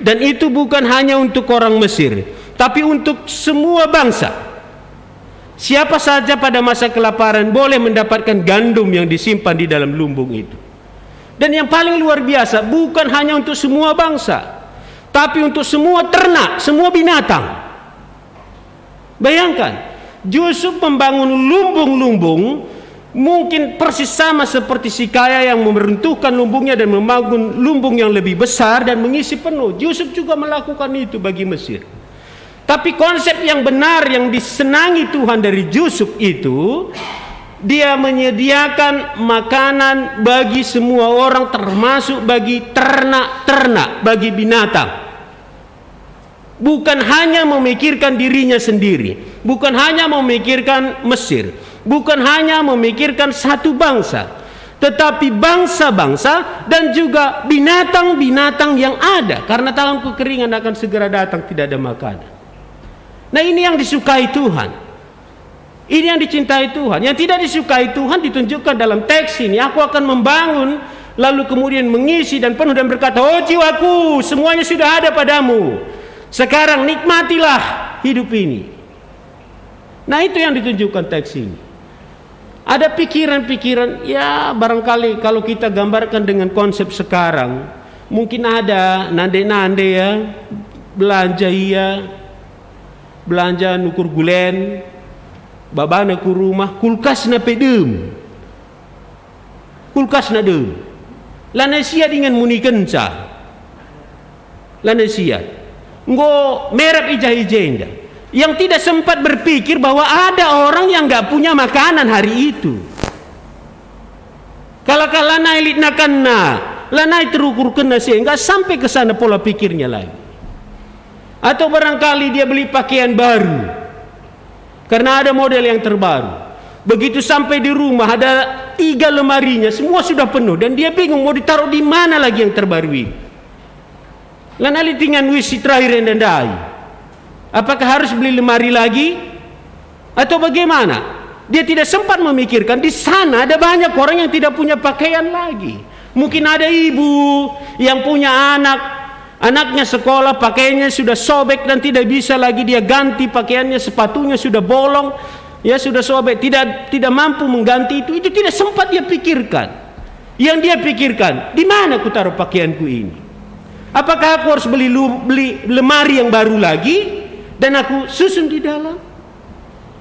Dan itu bukan hanya untuk orang Mesir, tapi untuk semua bangsa. Siapa saja pada masa kelaparan boleh mendapatkan gandum yang disimpan di dalam lumbung itu. Dan yang paling luar biasa, bukan hanya untuk semua bangsa, tapi untuk semua ternak, semua binatang. Bayangkan, Yusuf membangun lumbung-lumbung, mungkin persis sama seperti si kaya yang meruntuhkan lumbungnya dan membangun lumbung yang lebih besar dan mengisi penuh. Yusuf juga melakukan itu bagi Mesir. Tapi konsep yang benar yang disenangi Tuhan dari Yusuf itu, dia menyediakan makanan bagi semua orang, termasuk bagi ternak-ternak, bagi binatang. Bukan hanya memikirkan dirinya sendiri, bukan hanya memikirkan Mesir, bukan hanya memikirkan satu bangsa, tetapi bangsa-bangsa dan juga binatang-binatang yang ada, karena tahun kekeringan akan segera datang, tidak ada makanan. Nah, ini yang disukai Tuhan. Ini yang dicintai Tuhan. Yang tidak disukai Tuhan ditunjukkan dalam teks ini. "Aku akan membangun, lalu kemudian mengisi dan penuh dan berkata, 'O jiwaku, semuanya sudah ada padamu. Sekarang nikmatilah hidup ini.'" Nah, itu yang ditunjukkan teks ini. Ada pikiran-pikiran, ya, barangkali kalau kita gambarkan dengan konsep sekarang, mungkin ada nande-nande, ya, belanja ia, belanja nukur gulen, babana ku rumah, kulkasna pe dem. Kulkasna dem. Lanai siat ingan munikenca. Lanai siat. Enggo merap i ja i jenda. Yang tidak sempat berpikir bahwa ada orang yang nggak punya makanan hari itu. Kalau lanai lit nakanna, lanai terukurkenna, sehingga sampai ke sana pola pikirnya lagi. Atau barangkali dia beli pakaian baru. Karena ada model yang terbaru. Begitu sampai di rumah, ada tiga lemarinya, semua sudah penuh. Dan dia bingung mau ditaruh di mana lagi yang terbaru ini. Lanai lit ingan wis si terakhir enda ndai. Apakah harus beli lemari lagi? Atau bagaimana? Dia tidak sempat memikirkan di sana ada banyak orang yang tidak punya pakaian lagi. Mungkin ada ibu yang punya anak, anaknya sekolah, pakaiannya sudah sobek dan tidak bisa lagi dia ganti pakaiannya, sepatunya sudah bolong, ya, sudah sobek, tidak tidak mampu mengganti itu. Itu tidak sempat dia pikirkan. Yang dia pikirkan, "Di mana kutaruh pakaianku ini? Apakah aku harus beli lu, beli lemari yang baru lagi dan aku susun di dalam?"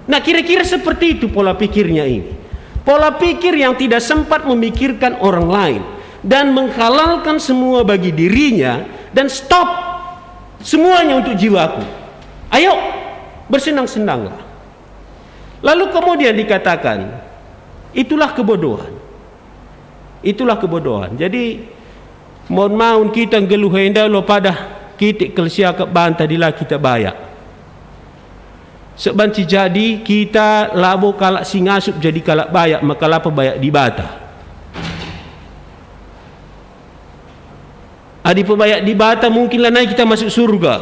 Nah, kira-kira seperti itu pola pikirnya ini. Pola pikir yang tidak sempat memikirkan orang lain. dan menghalalkan semua bagi dirinya dan stop semuanya untuk jiwaku. Ayo, bersenang-senanglah. Lalu kemudian dikatakan, itulah kebodohan. Itulah kebodohan. Jadi, maun-maun kita nggeluh enda lo padah kitik kal siakap banta dila kita bayak. Sebanci jadi kita labo kalak si ngasup jadi kalak bayak, maka la pebayak Dibata. Adi pebayak Dibata mungkin lanai kita masuk surga.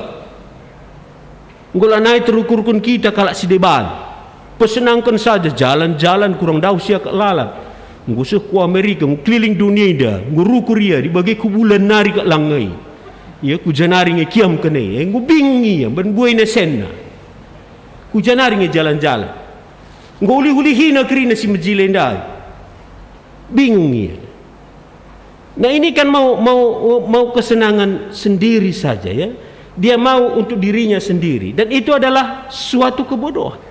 Enggo lanai terukurken kita kalak si deban. Pesenangken saja jalan-jalan kurang dauh siakap lalap. Enggo seh ku Amerika, enggo keliling dunia enda, enggo rukur ia, dibage ku bulan nari kak lang e. Ia ku janari nge kiamken e, enggo bingung ia, mben buena senna. Ku janari nge jalan-jalan. Enggo ulih-ulihina kerina si mejile ndai. Bingung ia. Nah, ini kan mau mau mau kesenangan sendiri saja, ya. Dia mau untuk dirinya sendiri dan itu adalah suatu kebodohan.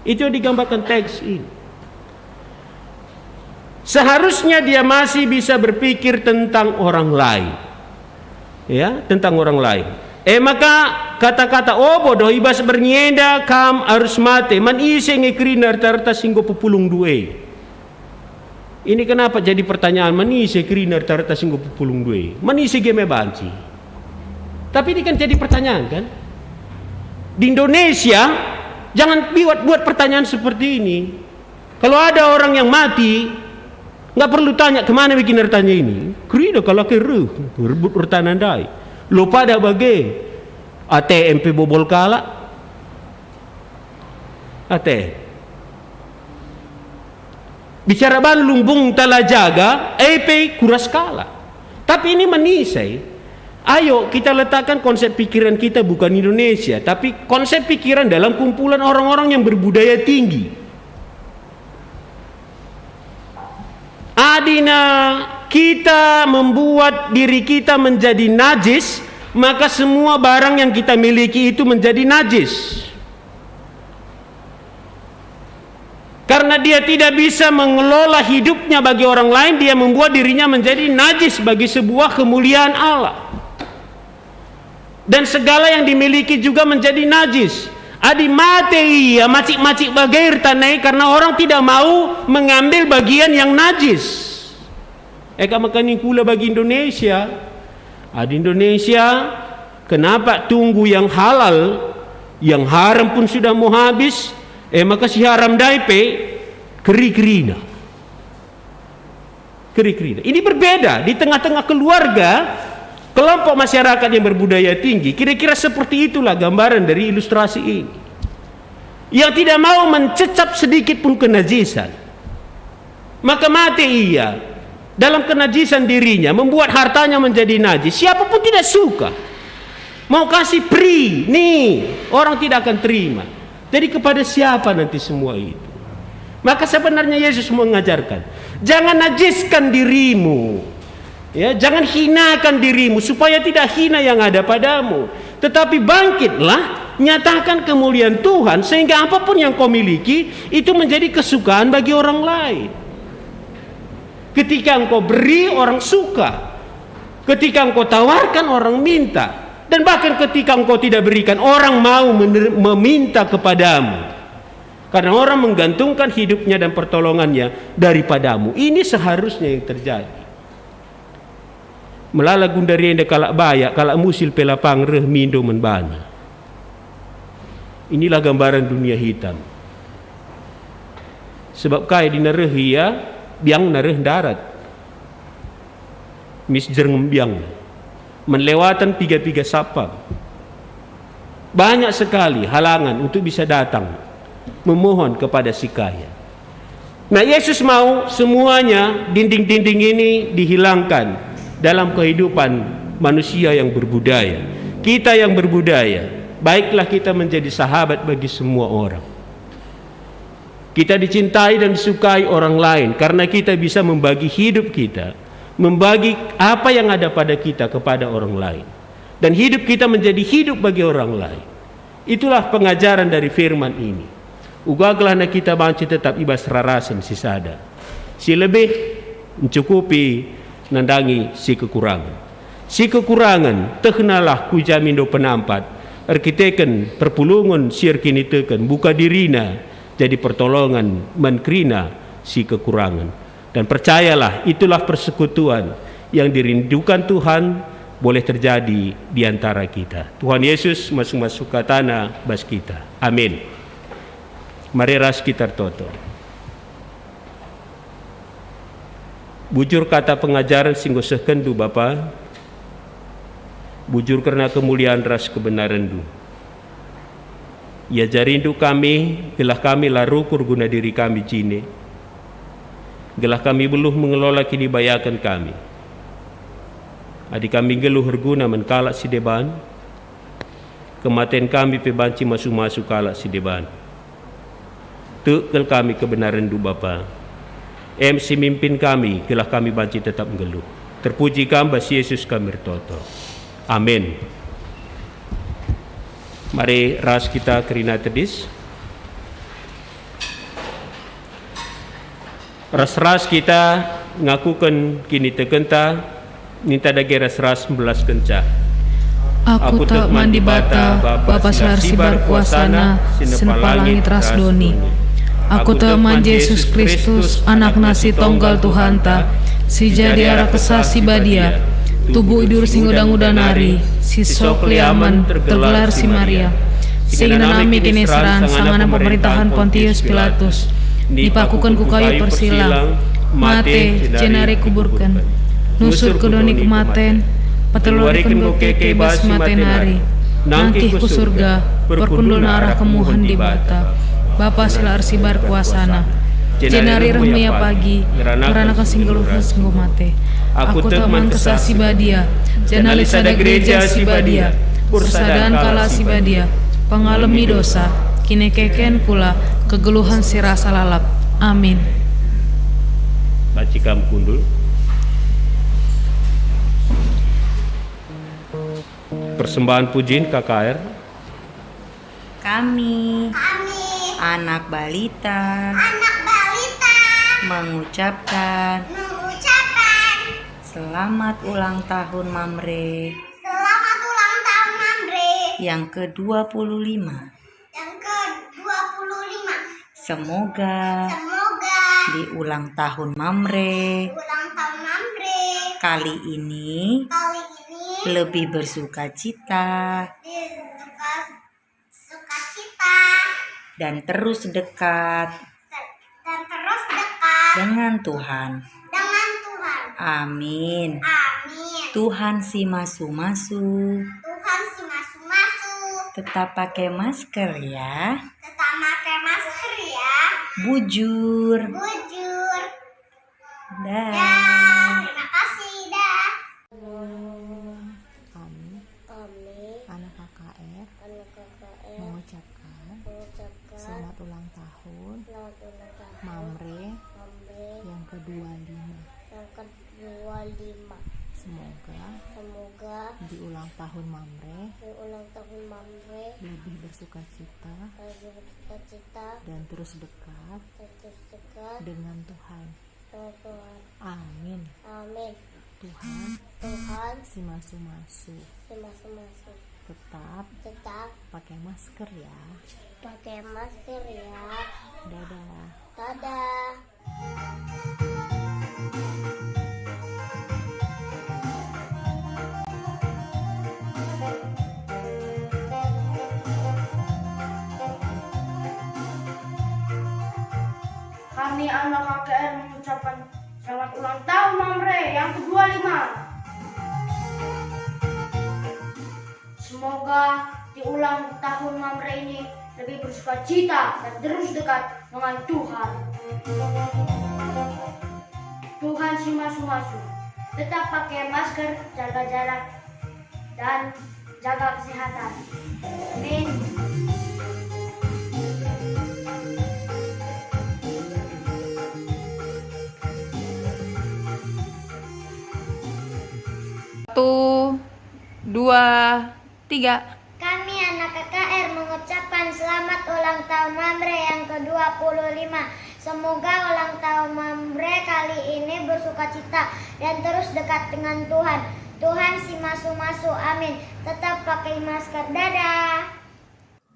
Itu yang digambarkan teks ini. Seharusnya dia masih bisa berpikir tentang orang lain. Ya, tentang orang lain. E maka kata-kata, "O bodoh, i bas berngi enda kam arus mate, man ise nge kerina erta-erta si enggo pepulungndu e?" Ini kenapa jadi pertanyaan, man ise kerina erta-erta si enggo pepulungndu e? Man ise ge me banci? Tapi ini kan jadi pertanyaan, kan? Di Indonesia, jangan buat-buat pertanyaan seperti ini. Kalau ada orang yang mati, nggak perlu tanya kemana bikin ertanya ini. Kerina kalak e reh, rebut ertana ndai. Lo pada bage, A T M pe bobol kalak. A T M. Bicara ban lumbungta la jaga, e pe kuras kalak. Tapi ini man ise. Ayo kita letakkan konsep pikiran kita bukan Indonesia, tapi konsep pikiran dalam kumpulan orang-orang yang berbudaya tinggi. Adina kita membuat diri kita menjadi najis, maka semua barang yang kita miliki itu menjadi najis. Karena dia tidak bisa mengelola hidupnya bagi orang lain, dia membuat dirinya menjadi najis bagi sebuah kemuliaan Allah. Dan segala yang dimiliki juga menjadi najis. Adi mate ia, macik-macik bage ertana e karena orang tidak mau mengambil bagian yang najis. Eka maka ningkula bagi Indonesia. Adi Indonesia, kenapa tunggu yang halal, yang haram pun sudah mau habis, e maka si haram ndai pe keri-kerina. Keri-kerina. Ini berbeda di tengah-tengah keluarga, kelompok masyarakat yang berbudaya tinggi. Kira-kira seperti itulah gambaran dari ilustrasi ini. Yang tidak mau mencecap sedikit pun kenajisan. Maka mate ia dalam kenajisan dirinya, membuat hartanya menjadi najis. Siapa pun tidak suka. Mau kasih free, nih, orang tidak akan terima. Jadi kepada siapa nanti semua itu? Maka sebenarnya Yesus mengajarkan, jangan najiskan dirimu. Ya, jangan hinakan dirimu supaya tidak hina yang ada padamu. Tetapi bangkitlah, nyatakan kemuliaan Tuhan sehingga apapun yang kau miliki itu menjadi kesukaan bagi orang lain. Ketika engkau beri, orang suka. Ketika engkau tawarkan, orang minta. Dan bahkan ketika engkau tidak berikan, orang mau mener- meminta kepadamu. Karena orang menggantungkan hidupnya dan pertolongannya daripadamu. Ini seharusnya yang terjadi. Melala gundari enda kalak bayak, kalak musil pe lapang reh mindo man bana. Inilah gambaran dunia hitam. Sebab kai adi reh ia, biangna reh ndarat. Mis jerngem biang. Menlewatan piga-piga sapam. Banyak sekali halangan untuk bisa datang memohon kepada si kaya. Nah, Yesus mau semuanya dinding-dinding ini dihilangkan dalam kehidupan manusia yang berbudaya. Kita yang berbudaya, baiklah kita menjadi sahabat bagi semua orang. Kita dicintai dan disukai orang lain karena kita bisa membagi hidup kita, membagi apa yang ada pada kita kepada orang lain. Dan hidup kita menjadi hidup bagi orang lain. Itulah pengajaran dari firman ini. Uga gelahna kita banci tetap i bas rarasen si sada. Si lebih mencukupi nandangi si kekurangen. Si kekurangen, tehnalah ku jamindo penampat, erkiteken perpulungen si erkiniteken, buka dirina jadi pertolongen man kerina si kekurangen. Dan percayalah, itulah persekutuan yang dirindukan Tuhan boleh terjadi di antara kita. Tuhan Yesus masu-masu katana bas kita. Amin. Mari ras kita ertoto. Bujur kata pengajaren si enggo sehkenNdu, Bapa, bujur kerna kemulian ras kebenarenNdu. IajarinNdu kami, gelah kami la rukur guna diri kami jine, gelah kami beluh mengelola kinibayaken kami. Adi kami nggeluh erguna man kalak si deban, kematen kami pe banci masu-masu kalak si deban. Tek kal kami kebenarenNdu, Bapa. Em si mimpin kami, gelah kami banci tetap nggeluh. Terpuji Kam, bas Yesus kami ertoto. Amin. Mari ras kita kerina tedis. Ras-ras kita ngakuken kinitekenta, ninta dage ras-ras mbelaskenca. Aku tek man Dibata, Bapa si la ersibar kuasaNa, si nepa langit ras doni. Aku tek man Jesus Kristus, AnakNa si tonggal Tuhanta, si jadi arah Kesah Si Badia, tubuh idur si nguda-nguda nari, si sok liamen, tergelar si Maria, si inanami kiniseran sangana pemerintahen Pontius Pilatus, dipakuken ku kayu persilang, mate, jenari kuburken. Nusur ku doni kematen, peteluariken enggo keke bas si mate nari, nangkih ku Surga, perkundulna arah kemuhen Dibata, Bapa si la ersibar kuasaNa. Jenari reh me Ia pagi, ngeranaken si nggeluh ras si enggo mate. Aku tek man Kesah Si Badia, janah lit sada gereja si badia, persadan kalak si badia, pengalemi dosa, kinekeken kula, kegeluhen si rasa lalap. Amin. Banci kam kundul. Persembahan pujin K K R. Kami, Kami, anak balita, anak balita, mengucapkan, mengucapkan, selamat ulang tahun Mamre, selamat ulang tahun Mamre, yang kedua puluh lima, yang kedua puluh lima. Semoga, semoga, di ulang tahun Mamre, di ulang tahun Mamre, kali ini, kali ini, lebih bersukacita, lebih bersuka-, sukacita, dan terus dekat, dan, dan terus dekat, dengan Tuhan, dengan Tuhan. Amin. Amin. Tuhan si masu-masu, Tuhan si masu-masu, tetap pakai masker ya. Tetap pakai masker ya. Bujur. Bujur. Dah. Dah. Terima kasih, dah. Kami, kami, anak K K R, anak K K R, mengucapkan, mengucapkan, selamat ulang tahun, selamat ulang tahun, Mamre, Mamre, yang kedua lima. Yang kedua lima. Semoga, semoga, di ulang tahun Mamre, di ulang tahun Mamre, lebih bersukacita, lebih bersukacita, dan terus dekat, dan terus dekat, dengan Tuhan. Tuhan. Amin. Amin. Tuhan. Tuhan. Si masu-masu. Si masu-masu. Tetap. Tetap. Pakai masker ya. Pakai masker ya. Dadah. Dadah. Kami anak K K R mengucapkan selamat ulang tahun Mamre yang kedua lima. Semoga di ulang tahun Mamre ini lebih bersukacita dan terus dekat dengan Tuhan. Tuhan si masu-masu, tetap pakai masker, jaga jarak, dan jaga kesehatan. Amin. Satu, dua, tiga. Kami anak K K R mengucapkan selamat ulang tahun Mamre yang kedua puluh lima. Semoga ulang tahun Mamre kali ini sukacita, dan terus dekat dengan Tuhan. Tuhan si masu-masu, amin. Tetap pakai masker. Dadah.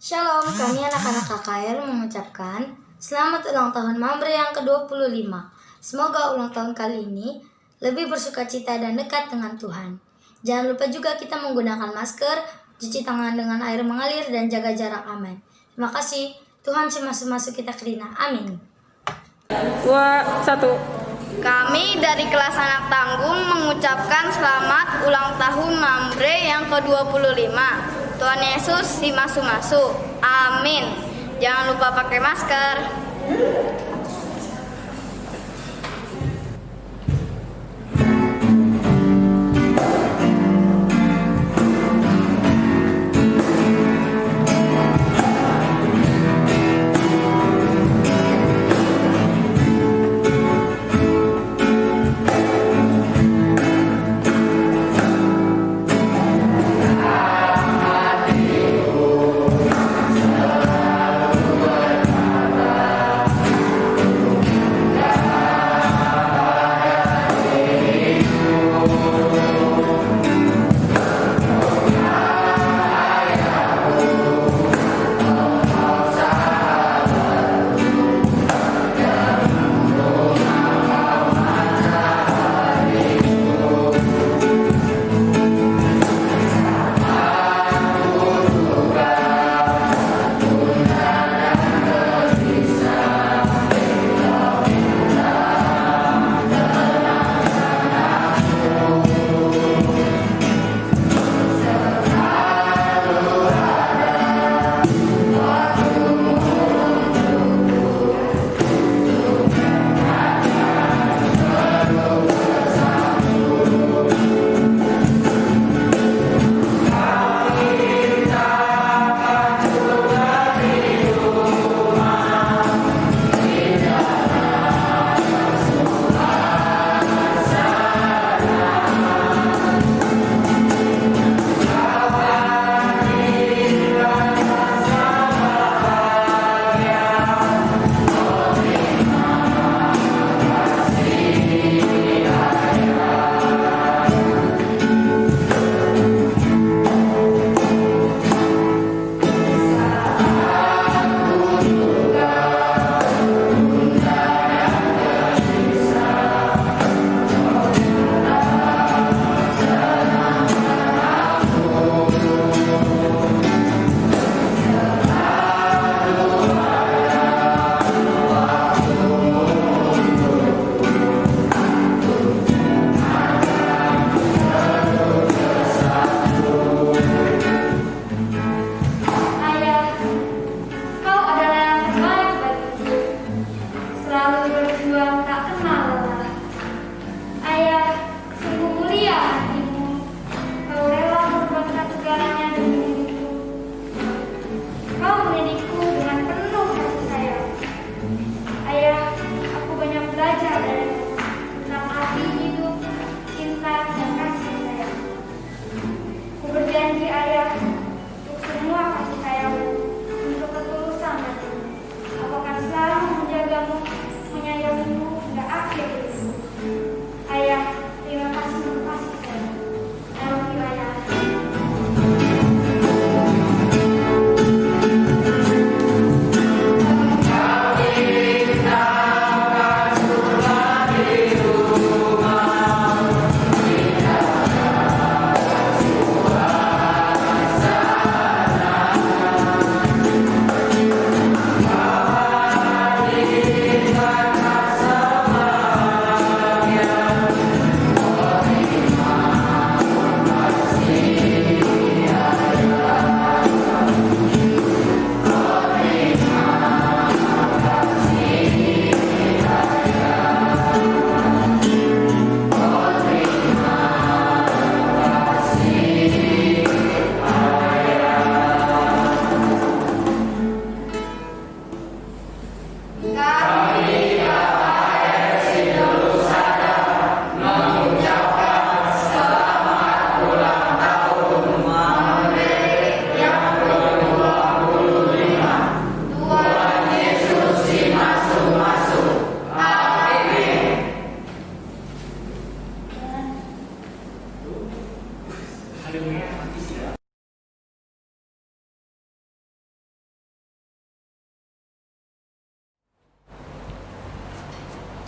Shalom, kami anak-anak K K R mengucapkan selamat ulang tahun Mamre yang kedua puluh lima. Semoga ulang tahun kali ini lebih bersukacita dan dekat dengan Tuhan. Jangan lupa juga kita menggunakan masker, cuci tangan dengan air mengalir, dan jaga jarak aman. Terima kasih. Tuhan si masu-masu kita kerina. Amin. Dua, satu. Kami dari kelas anak tanggung mengucapkan selamat ulang tahun Mamre yang kedua puluh lima. Tuhan Yesus si masu-masu. Amin. Jangan lupa pakai masker.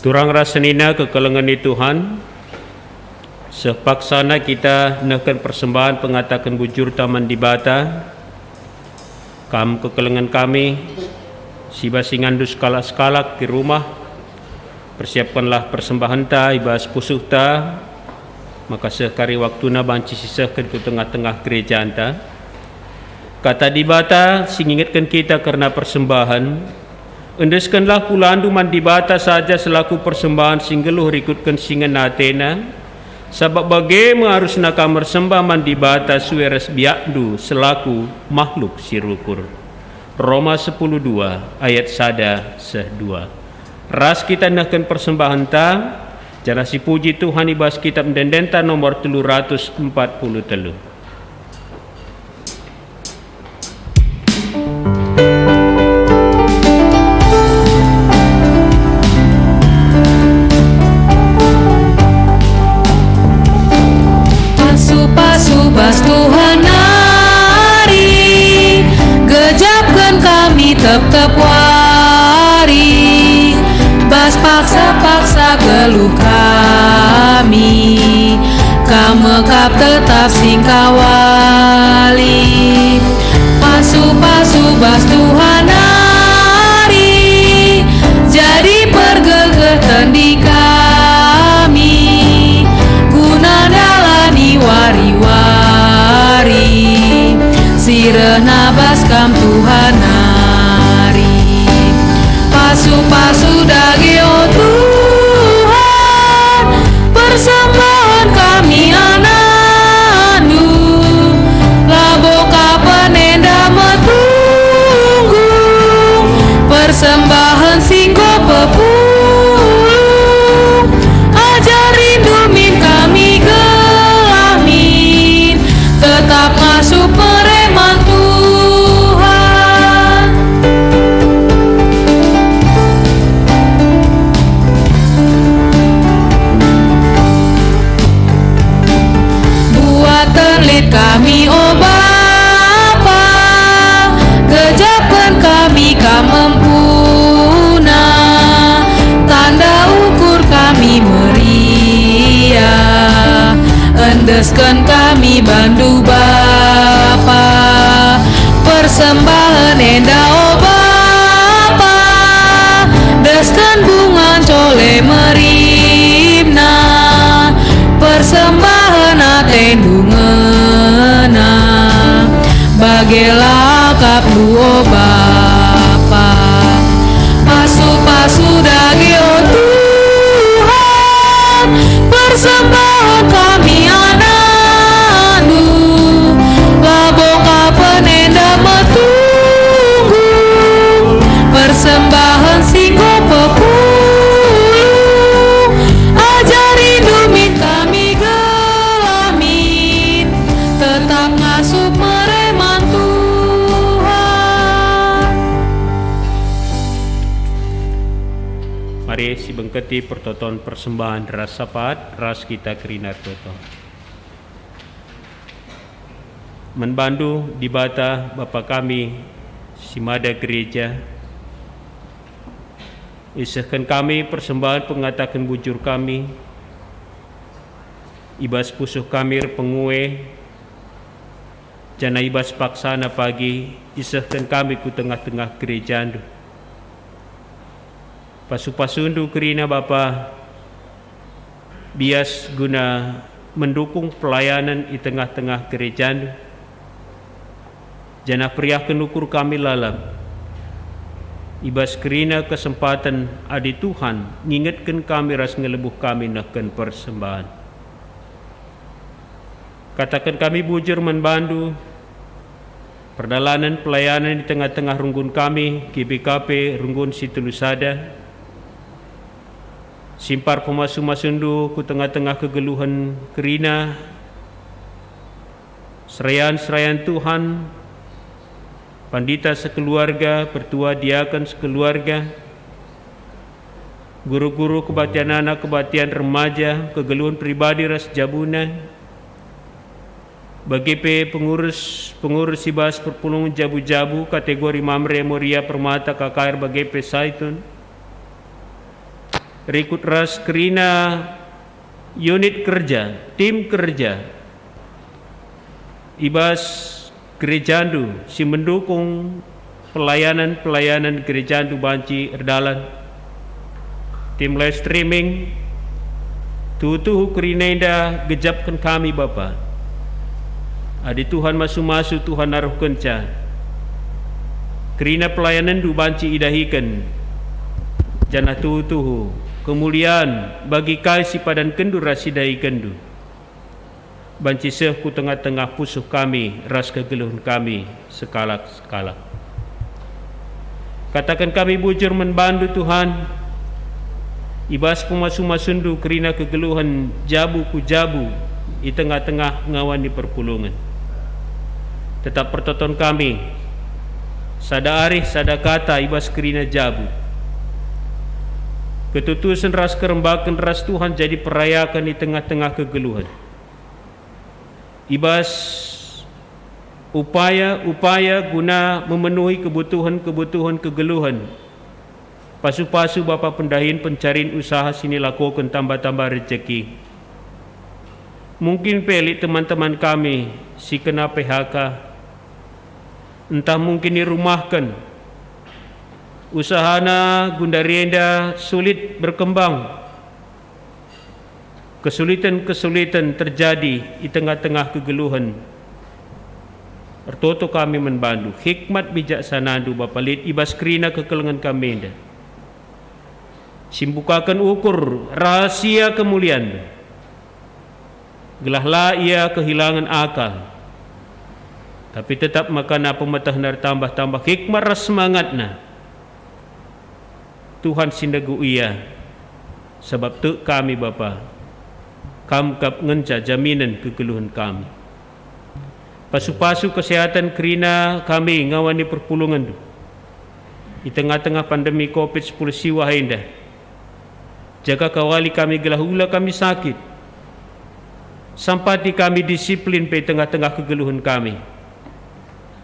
Turang ras senina kekelengen i Tuhan, seh paksana kita nehken persembahen pengataken bujurta man Dibata. Kam kekelengen kami, si bas inganndu sekalak-sekalak i rumah, persiapkenlah persembahenta i bas pusuhta, maka seh kari waktuna banci sisehken ku tengah-tengah gerejanta. Kata Dibata si ngingetken kita kerna persembahen, "Endeskenlah pulandu man Dibata saja selaku persembahen si nggeluh rikutken si ngena ateNa, sabap bage me arusna kam ersembah man Dibata sue ras biakndu selaku mahluk si rukur." Roma sepuluh dua ayat sada seh dua. Ras kita nehken persembahenta, janah sipuji Tuhan i bas Kitap Ende-endenta nomor telu ratus empat puluh telu. Pasu-pasu bas Tuhan nari, gejapken kami tep-tep wari. Bas paksa-paksa geluh kami, Kam me kap tetap singkawali. Pasu-pasu bas Tuhan nari, jadi pergegeh tendi kami, guna ndalani wari-wari si rehna bas Kam Tuhan nari. Pasu-pasu dage, o Tuhan, persembahen kami anakNdu, labo ka penenda metunggung, persembahen si enggo pepulung. Ajarindu min kami gelah min tetap ngasup mere man Tuhan. Buaten lit kami, o Bapa, gejapken kami Kam empuna, tanda ukur kami meriah, endesken kami bandu Bapa. Persembahen enda, o Bapa, desken bunga ncole meripna, persembahen ateNdu ngena, bagelah akapNdu, o Bapa. Pasu-pasu dage, o Tuhan, persembahen kami anakNdu, labo ka penenda metunggung, persembahen si enggo pepulung. Ajarindu min kami gelah min tetap ngasup mere man Tuhan. Mari sibengketi pertoton persembahen ras sapat, ras kita kerina ertoto. Man bandu, Dibata, Bapa kami, si mada gereja, isehken kami persembahen pengataken bujur kami, i bas pusuh kami erpengue, janah i bas paksana pagi isehken kami ku tengah-tengah gerejaNdu. Pasu-pasundu kerina Bapa, bias guna mendukung pelayanen i tengah-tengah gerejaNdu, janah periahken ukur kami lalap i bas kerina kesempaten adi Tuhan ngingetken kami ras ngelebuh kami nehken persembahen. Kataken kami bujur man bandu, perdalanen pelayanen i tengah-tengah runggun kami, G B K P Runggun si Telu Sada, simpar pemasu-masundu ku tengah-tengah kegeluhen kerina, serayan-serayan Tuhan, pandita sekeluarga, pertua diaken sekeluarga, guru-guru kebaktian anak, kebaktian remaja, kegeluhen pribadi ras jabuna, bage pe pengurus-pengurus i bas perpulungen jabu-jabu kategori Mamre, Moria, Permata, K K R, bage pe Saitun, rikut ras kerina unit kerja, tim kerja, i bas gerejandu si mendukung pelayanan-pelayanan gerejandu banci erdalan. Tim live streaming, tuhu-tuhu kerina enda gejapken kami, Bapa. Adi Tuhan masu-masu, Tuhan naruhkenca. Kerina pelayanenndu banci idahiken, janah tuhu-tuhu kemulian bagi kai si padankenndu ras si idahikenndu. Banci seh ku tengah-tengah pusuh kami ras kegeluhen kami sekalak-sekalak. Kataken kami bujur man bandu, Tuhan, i bas pemasu-masunndu kerina kegeluhen jabu ku jabu i tengah-tengah ngawan ni perpulungen. Tetap pertoton kami, sada arih, sada kata i bas kerina jabu. Ketutusen ras kerembaken ras Tuhan jadi perayaken i tengah-tengah kegeluhen. I bas upaya-upaya guna memenuhi kebutuhen-kebutuhen kegeluhen, pasu-pasu Bapa pendahin pencarin usaha si nilakoken tambah-tambah rejeki. Mungkin pe lit teman-teman kami si kena P H K, ntah mungkin irumahken usahana gundari enda sulit berkembang. Kesulitan-kesulitan terjadi i tengah-tengah kegeluhen. Ertoto kami man bandu, hikmat bijaksanandu Bapa lit i bas kerina kekelengen kami enda. Si mbukaken ukur rahasia kemulianndu, gelah la ia kehilangen akal, tapi tetap makana pemetehna ertambah-tambah hikmat ras semangatna. Tuhan si ndegu ia, sabap tek kami, Bapa, Kam kap ngenca jaminen kegeluhen kami. Pasu-pasu kesehatan kerina kami ngawani perpulungenndu i tengah-tengah pandemi covid sepuluh siwah enda. Jaga kawali kami gelah ula kami sakit. Sampati kami disiplin pe tengah-tengah kegeluhen kami.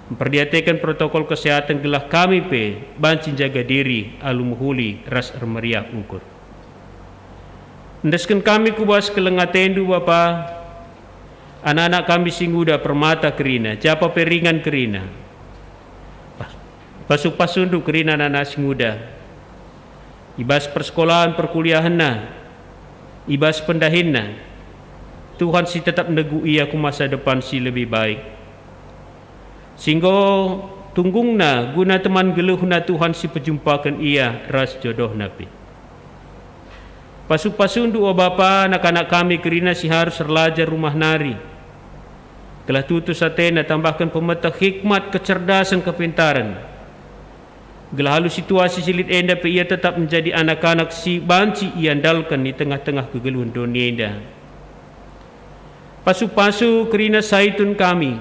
Mperdiateken protokol kesehatan gelah kami pe banci njaga diri alu mehuli ras ermeriah ukur. Endesken kami ku bas keleng atendu, Bapa, anak-anak kami si nguda permata kerina, japa pe ringan kerina. Pas-, pasu-pasundu kerina anak-anak si nguda. I bas persekolahen perkuliahenna, i bas pendahinna, Tuhan si tetap negu ia ku masa depan si lebih baik. Si enggo tunggungna guna teman geluhna Tuhan si pejumpaken ia ras jodohna pe. Pasu-pasundu, o Bapa, anak-anak kami kerina si harus erlajar rumah nari. Gelah tutus atena tambahken pemeteh hikmat, kecerdasen, kepintaren. Gelah alu situasi si lit enda pe ia tetap menjadi anak-anak si banci iandalken i tengah-tengah kegeluhen doni enda. Pasu-pasu kerina Saitun kami,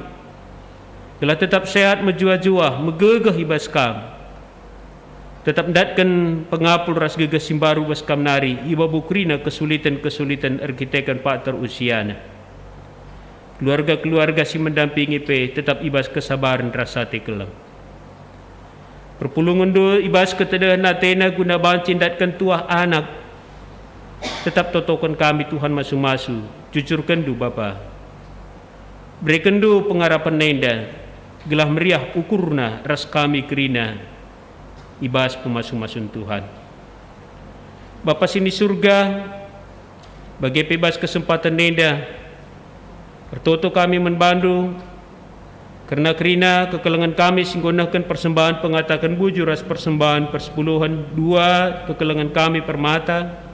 gelah tetap sehat, mejuah-juah, megegeh i bas Kam. Tetap ndatken pengapul ras gegeh si mbaru bas Kam nari, i babo kerina kesulitan-kesulitan erkiteken faktor usiana. Keluarga-keluarga si mendampingi pe tetap i bas kesabaren ras ate keleng. Perpulungenndu i bas ketedehen atena guna banci ndatken tuah anak. Tetap totoken kami, Tuhan, masu-masu, jujurkenndu, Bapa. Berekenndu pengarapen enda, gelah meriah ukurna ras kami kerina i bas pemasu-masun Tuhan. Bapa si ni Surga, bage pe bas kesempaten enda, ertoto kami man bandu, kerna kerina kekelengen kami si enggo nehken persembahen pengataken bujur ras persembahen persepuluhen, dua kekelengen kami permata,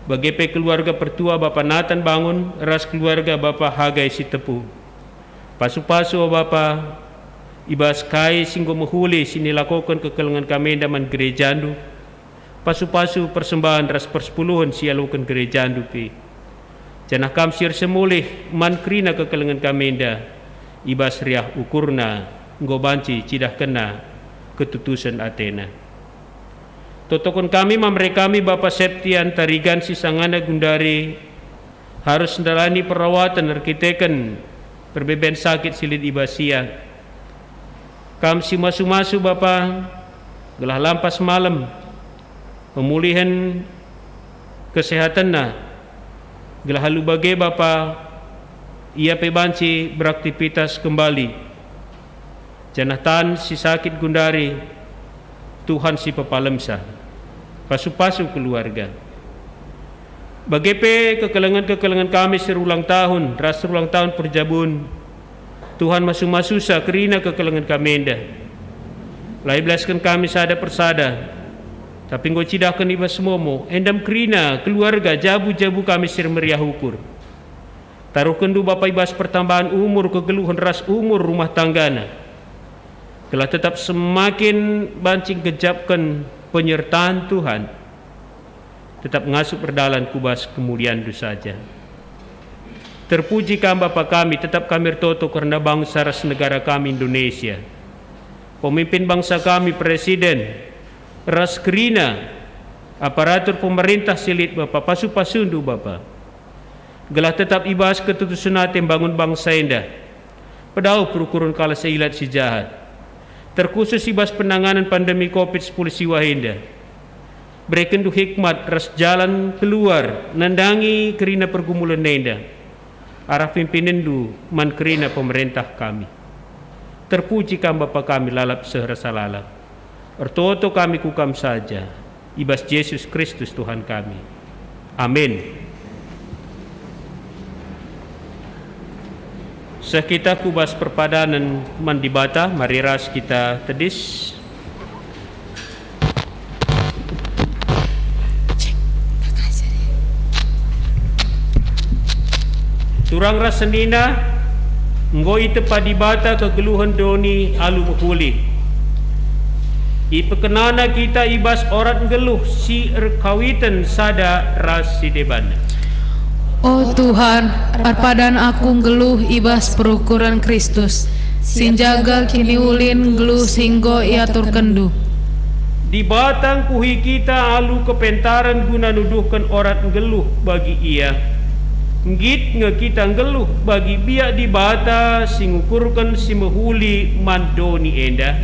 bage pe keluarga pertua Bapa Natan Bangun ras keluarga Bapa Hagai Sitepu. Pasu-pasu, o Bapa, i bas kai si enggo mehuli si nilakoken kekelengen kami enda man gerejandu, pasu-pasu persembahen ras persepuluhen si ialoken gerejandu pe. Janah Kam si ersemulih man kerina kekelengen kami enda, i bas riah ukurna enggo banci cidahkenna ketutusen atena. Totoken kami ma mere kami Bapa Septian Tarigan si sangana gundari arus ndalani perawatan erkiteken perbeben sakit si lit i bas ia. Kam si masu-masu, Bapa, gelah lampas malem pemulihen kesehatenna, gelah alu bage Bapa, ia pe banci beraktivitas kembali. Janah tan si sakit gundari, Tuhan si pepalemsa. Pasu-pasu keluarga. Bage pe kekelengen-kekelengen kami si erulang tahun ras erulang tahun perjabun, Tuhan masu-masusa kerina kekelengen kami enda. La ibelasken kami sada persada, tapi enggo icidahken i bas momo, enda me kerina keluarga jabu-jabu kami si ermeriah ukur. Taruhkenndu Bapa i bas pertambahan umur kegeluhen ras umur rumah tanggana, gelah tetap semakin banci nggejapken penyertaan Tuhan, tetap ngasup erdalan ku bas kemulianNdu saja. Terpuji Kam Bapa kami, tetap kami ertoto kerna bangsa ras negara kami Indonesia. Pemimpin bangsa kami, Presiden, ras kerina aparatur pemerintah si lit Bapa, pasu-pasuNdu Bapa, gelah tetap i bas ketutusen ate mbangun bangsa enda. Pedauh perukuren kalak si ilat si jahat, terkhusus i bas penanganen pandemi covid sepuluh siwah enda. BerekenNdu hikmat ras jalan keluar nandangi kerina pergumulen enda, arah pimpinenNdu man kerina pemerintah kami. Terpuji Kam Bapa kami, lalap seh rasa lalap. Ertoto kami ku Kam saja, i bas Jesus Kristus Tuhan kami. Amin. Seh kita ku bas perpadanen man Dibata, mari ras kita tedis. Turang ras senina, enggo itepa Dibata kegeluhen doni alu mehuli. Ipekenana kita i bas orat nggeluh si erkawiten sada ras si deban. O Tuhan, erpadan aku nggeluh i bas perukuren Kristus, si njaga kiniulin nggeluh si enggo iaturkenNdu. Dibata ngkuhi kita alu kepentaren guna nuduhken orat nggeluh bagi Ia. Nggit nge kita nggeluh bagi biak Dibata si ngukurken si mehuli man doni enda.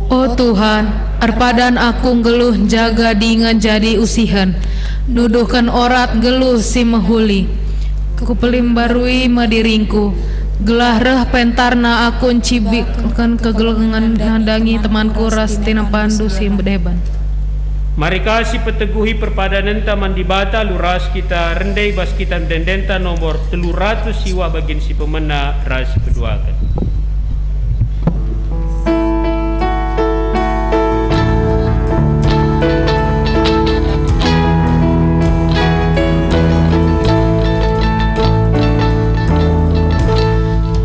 O Tuhan, erpadan aku nggeluh njaga dingen jadi usihen, nuduhken orat nggeluh si mehuli. Kupelimbarui me diringku, gelah reh pentarna aku ncibiken kegeluhen nandangi temanku ras tinepandu si deban. Mari ka sipeteguhi perpadanenta man Dibata, alu ras kita rende i bas Kitap Ende-endenta nomor telu ratus siwah bagin si pemena ras si peduaken.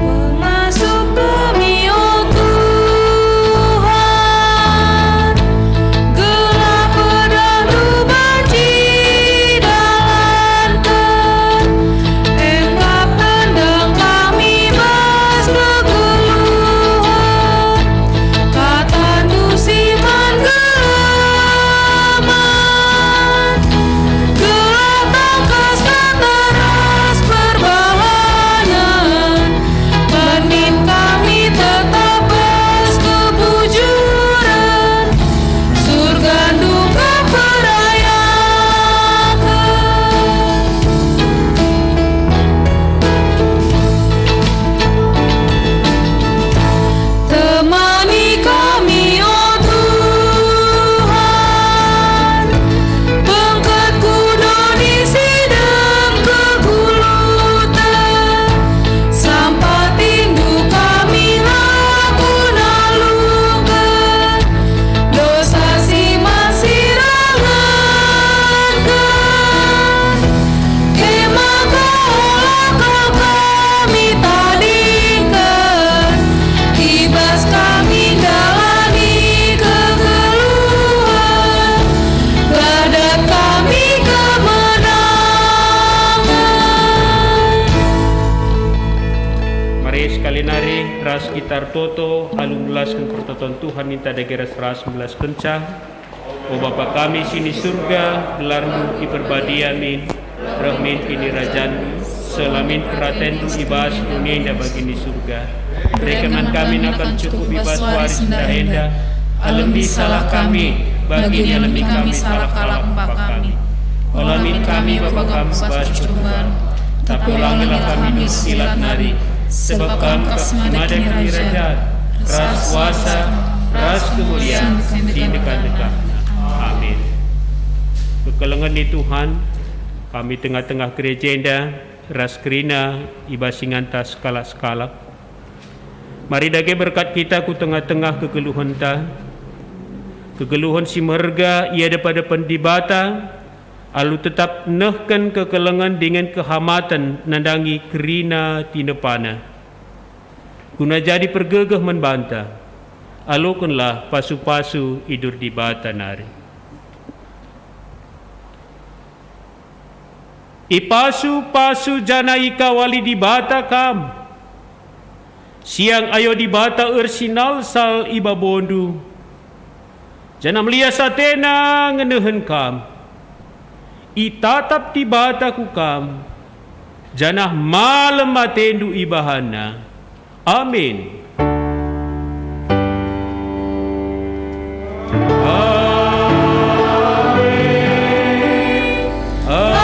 Pengasup kami, o Tuhan, gelah pedahNdu banci idalanken. Engkap tendang kami bas kegeluhen, KataNdu si man gelaman, gelah tangkas kata ras perbahanen, banding kami tetap bas kebujuren, surgaNdu Kam perayaken. Temani kami, o Tuhan, bengket ku doni si dem kegeluhen, sampatiNdu kami la kunaluken dosa si masih rangenken. E maka ola Kam kami tadingken, i bas kami ndalani kegeluhen, gelah dat kami kemenangen. Mari sekali nari ras kita ertoto alu melasken pertoton Tuhan ninta dage ras-ras melaskenca. O Bapa kami si ni Surga, gelarNdu iperbadia min, reh min kinirajanNdu, seh la min keratenNdu i bas doni enda bagi ni Surga. Bereken man kami nakan cukup i bas wari si enda-enda. Alemi salah kami, bagi ialemi kami salah kalak empa kami. Ola min kami baba Kam bas percuban, tapi olangilah kami dung silat nari, sebab Kam kap si mada kinirajan, ras kuasa, ras kemulian, si ndekah-ndekahna. Amin. Kekelengen ni Tuhan, kami tengah-tengah gereja enda, ras kerina i bas inganta sekalak-sekalak. Mari dage berkat kita ku tengah-tengah kegeluhenta, kegeluhen si meherga i adep-adepen Dibata, alu tetap nehken kekelengen dingen kehamaten nandangi kerina tinepana. Guna jadi pergegeh man banta, alokenlah pasu-pasu idur Dibata nari. Ipasu-pasu janah ikawali Dibata kam. Siang ayo Dibata ersinalsal i babondu, janah melias ateNa ngenehen kam. Itatap Dibata ku kam, janah malem atendu ibahanNa. Amin. Amin. Amin. Amin.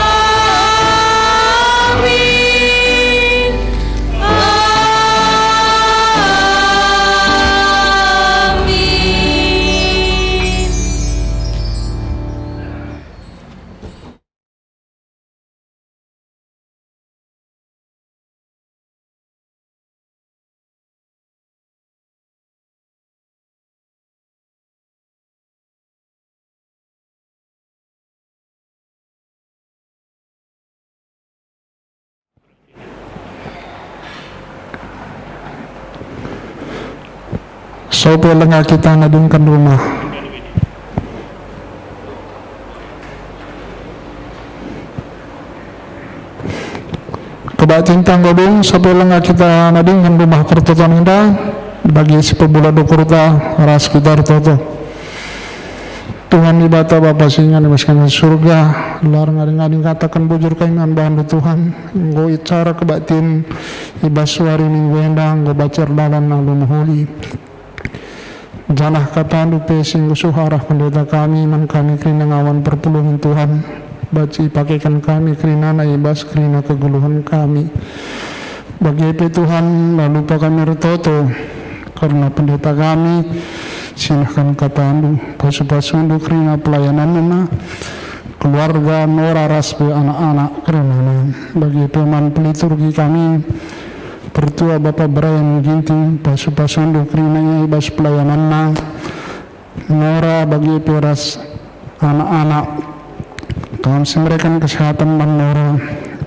Sope lenga kita nadingken rumah. Kebaktinta enggo dung, sope lenga kita nadingken rumah pertoton enda, bagi si pebulat ukurta ras kita ertoto. Tuhan Dibata Bapa si ngena i bas kerajaan surga, la erngadi-ngadi ngataken bujur kami man bandu Tuhan, enggo acara kebaktin i bas wari Minggu enda enggo banci erdalan alu mehuli. Janah katandu pe si nggesuh arah pendeta kami man kami kerina ngawan perpulungen Tuhan, banci ipakeken kami kerinana i bas kerina kegeluhen kami. Bage pe Tuhan, la lupa kami ertoto kerna pendeta kami, si nehken katandu, pasu-pasundu kerina pelayananna, keluarga, nora ras pe anak-anak kerinana. Bage pe man peliturgi kami, Pertua Bapa Brian Ginting, pasu-pasundu kerina ia i bas pelayananna, nora bage pe ras anak-anak. Kam si mereken kesehatan man nora,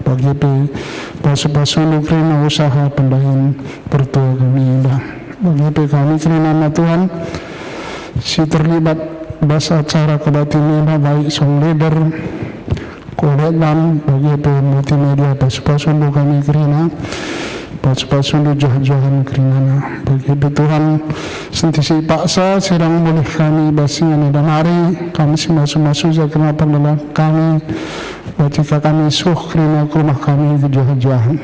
bage pe pasu-pasundu kerina usaha pendahin pertua kami enda. Bage pe kami kerinana Tuhan, si terlibat bas acara kebaktin enda, baik song leader, kolegan, bage pe multimedia, pasu-pasundu kami kerina, pasu-pasundu juah-juahen kerinana. Bage pe Tuhan, senti si paksa, sirang mulih kami bas ingan enda nari, kami si masu-masu ja kerina penggelah kami, banci ka kami suh kerina ku rumah kami kejuah-juahen.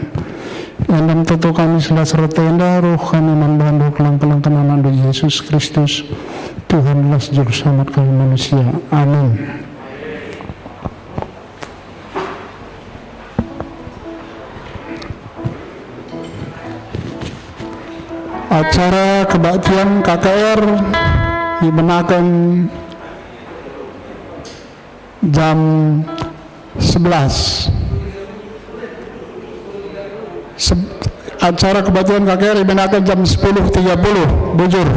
Enda me toto kami si la serta enda, reh kami man bandu keleng-kelengken anakndu Jesus Kristus, Tuhan ras Juru Selamat kami manusia. Amin. Acara kebaktian K K R dibenaken jam sebelas. Seb-, acara kebaktian K K R dibenaken jam sepuluh tiga puluh, bujur.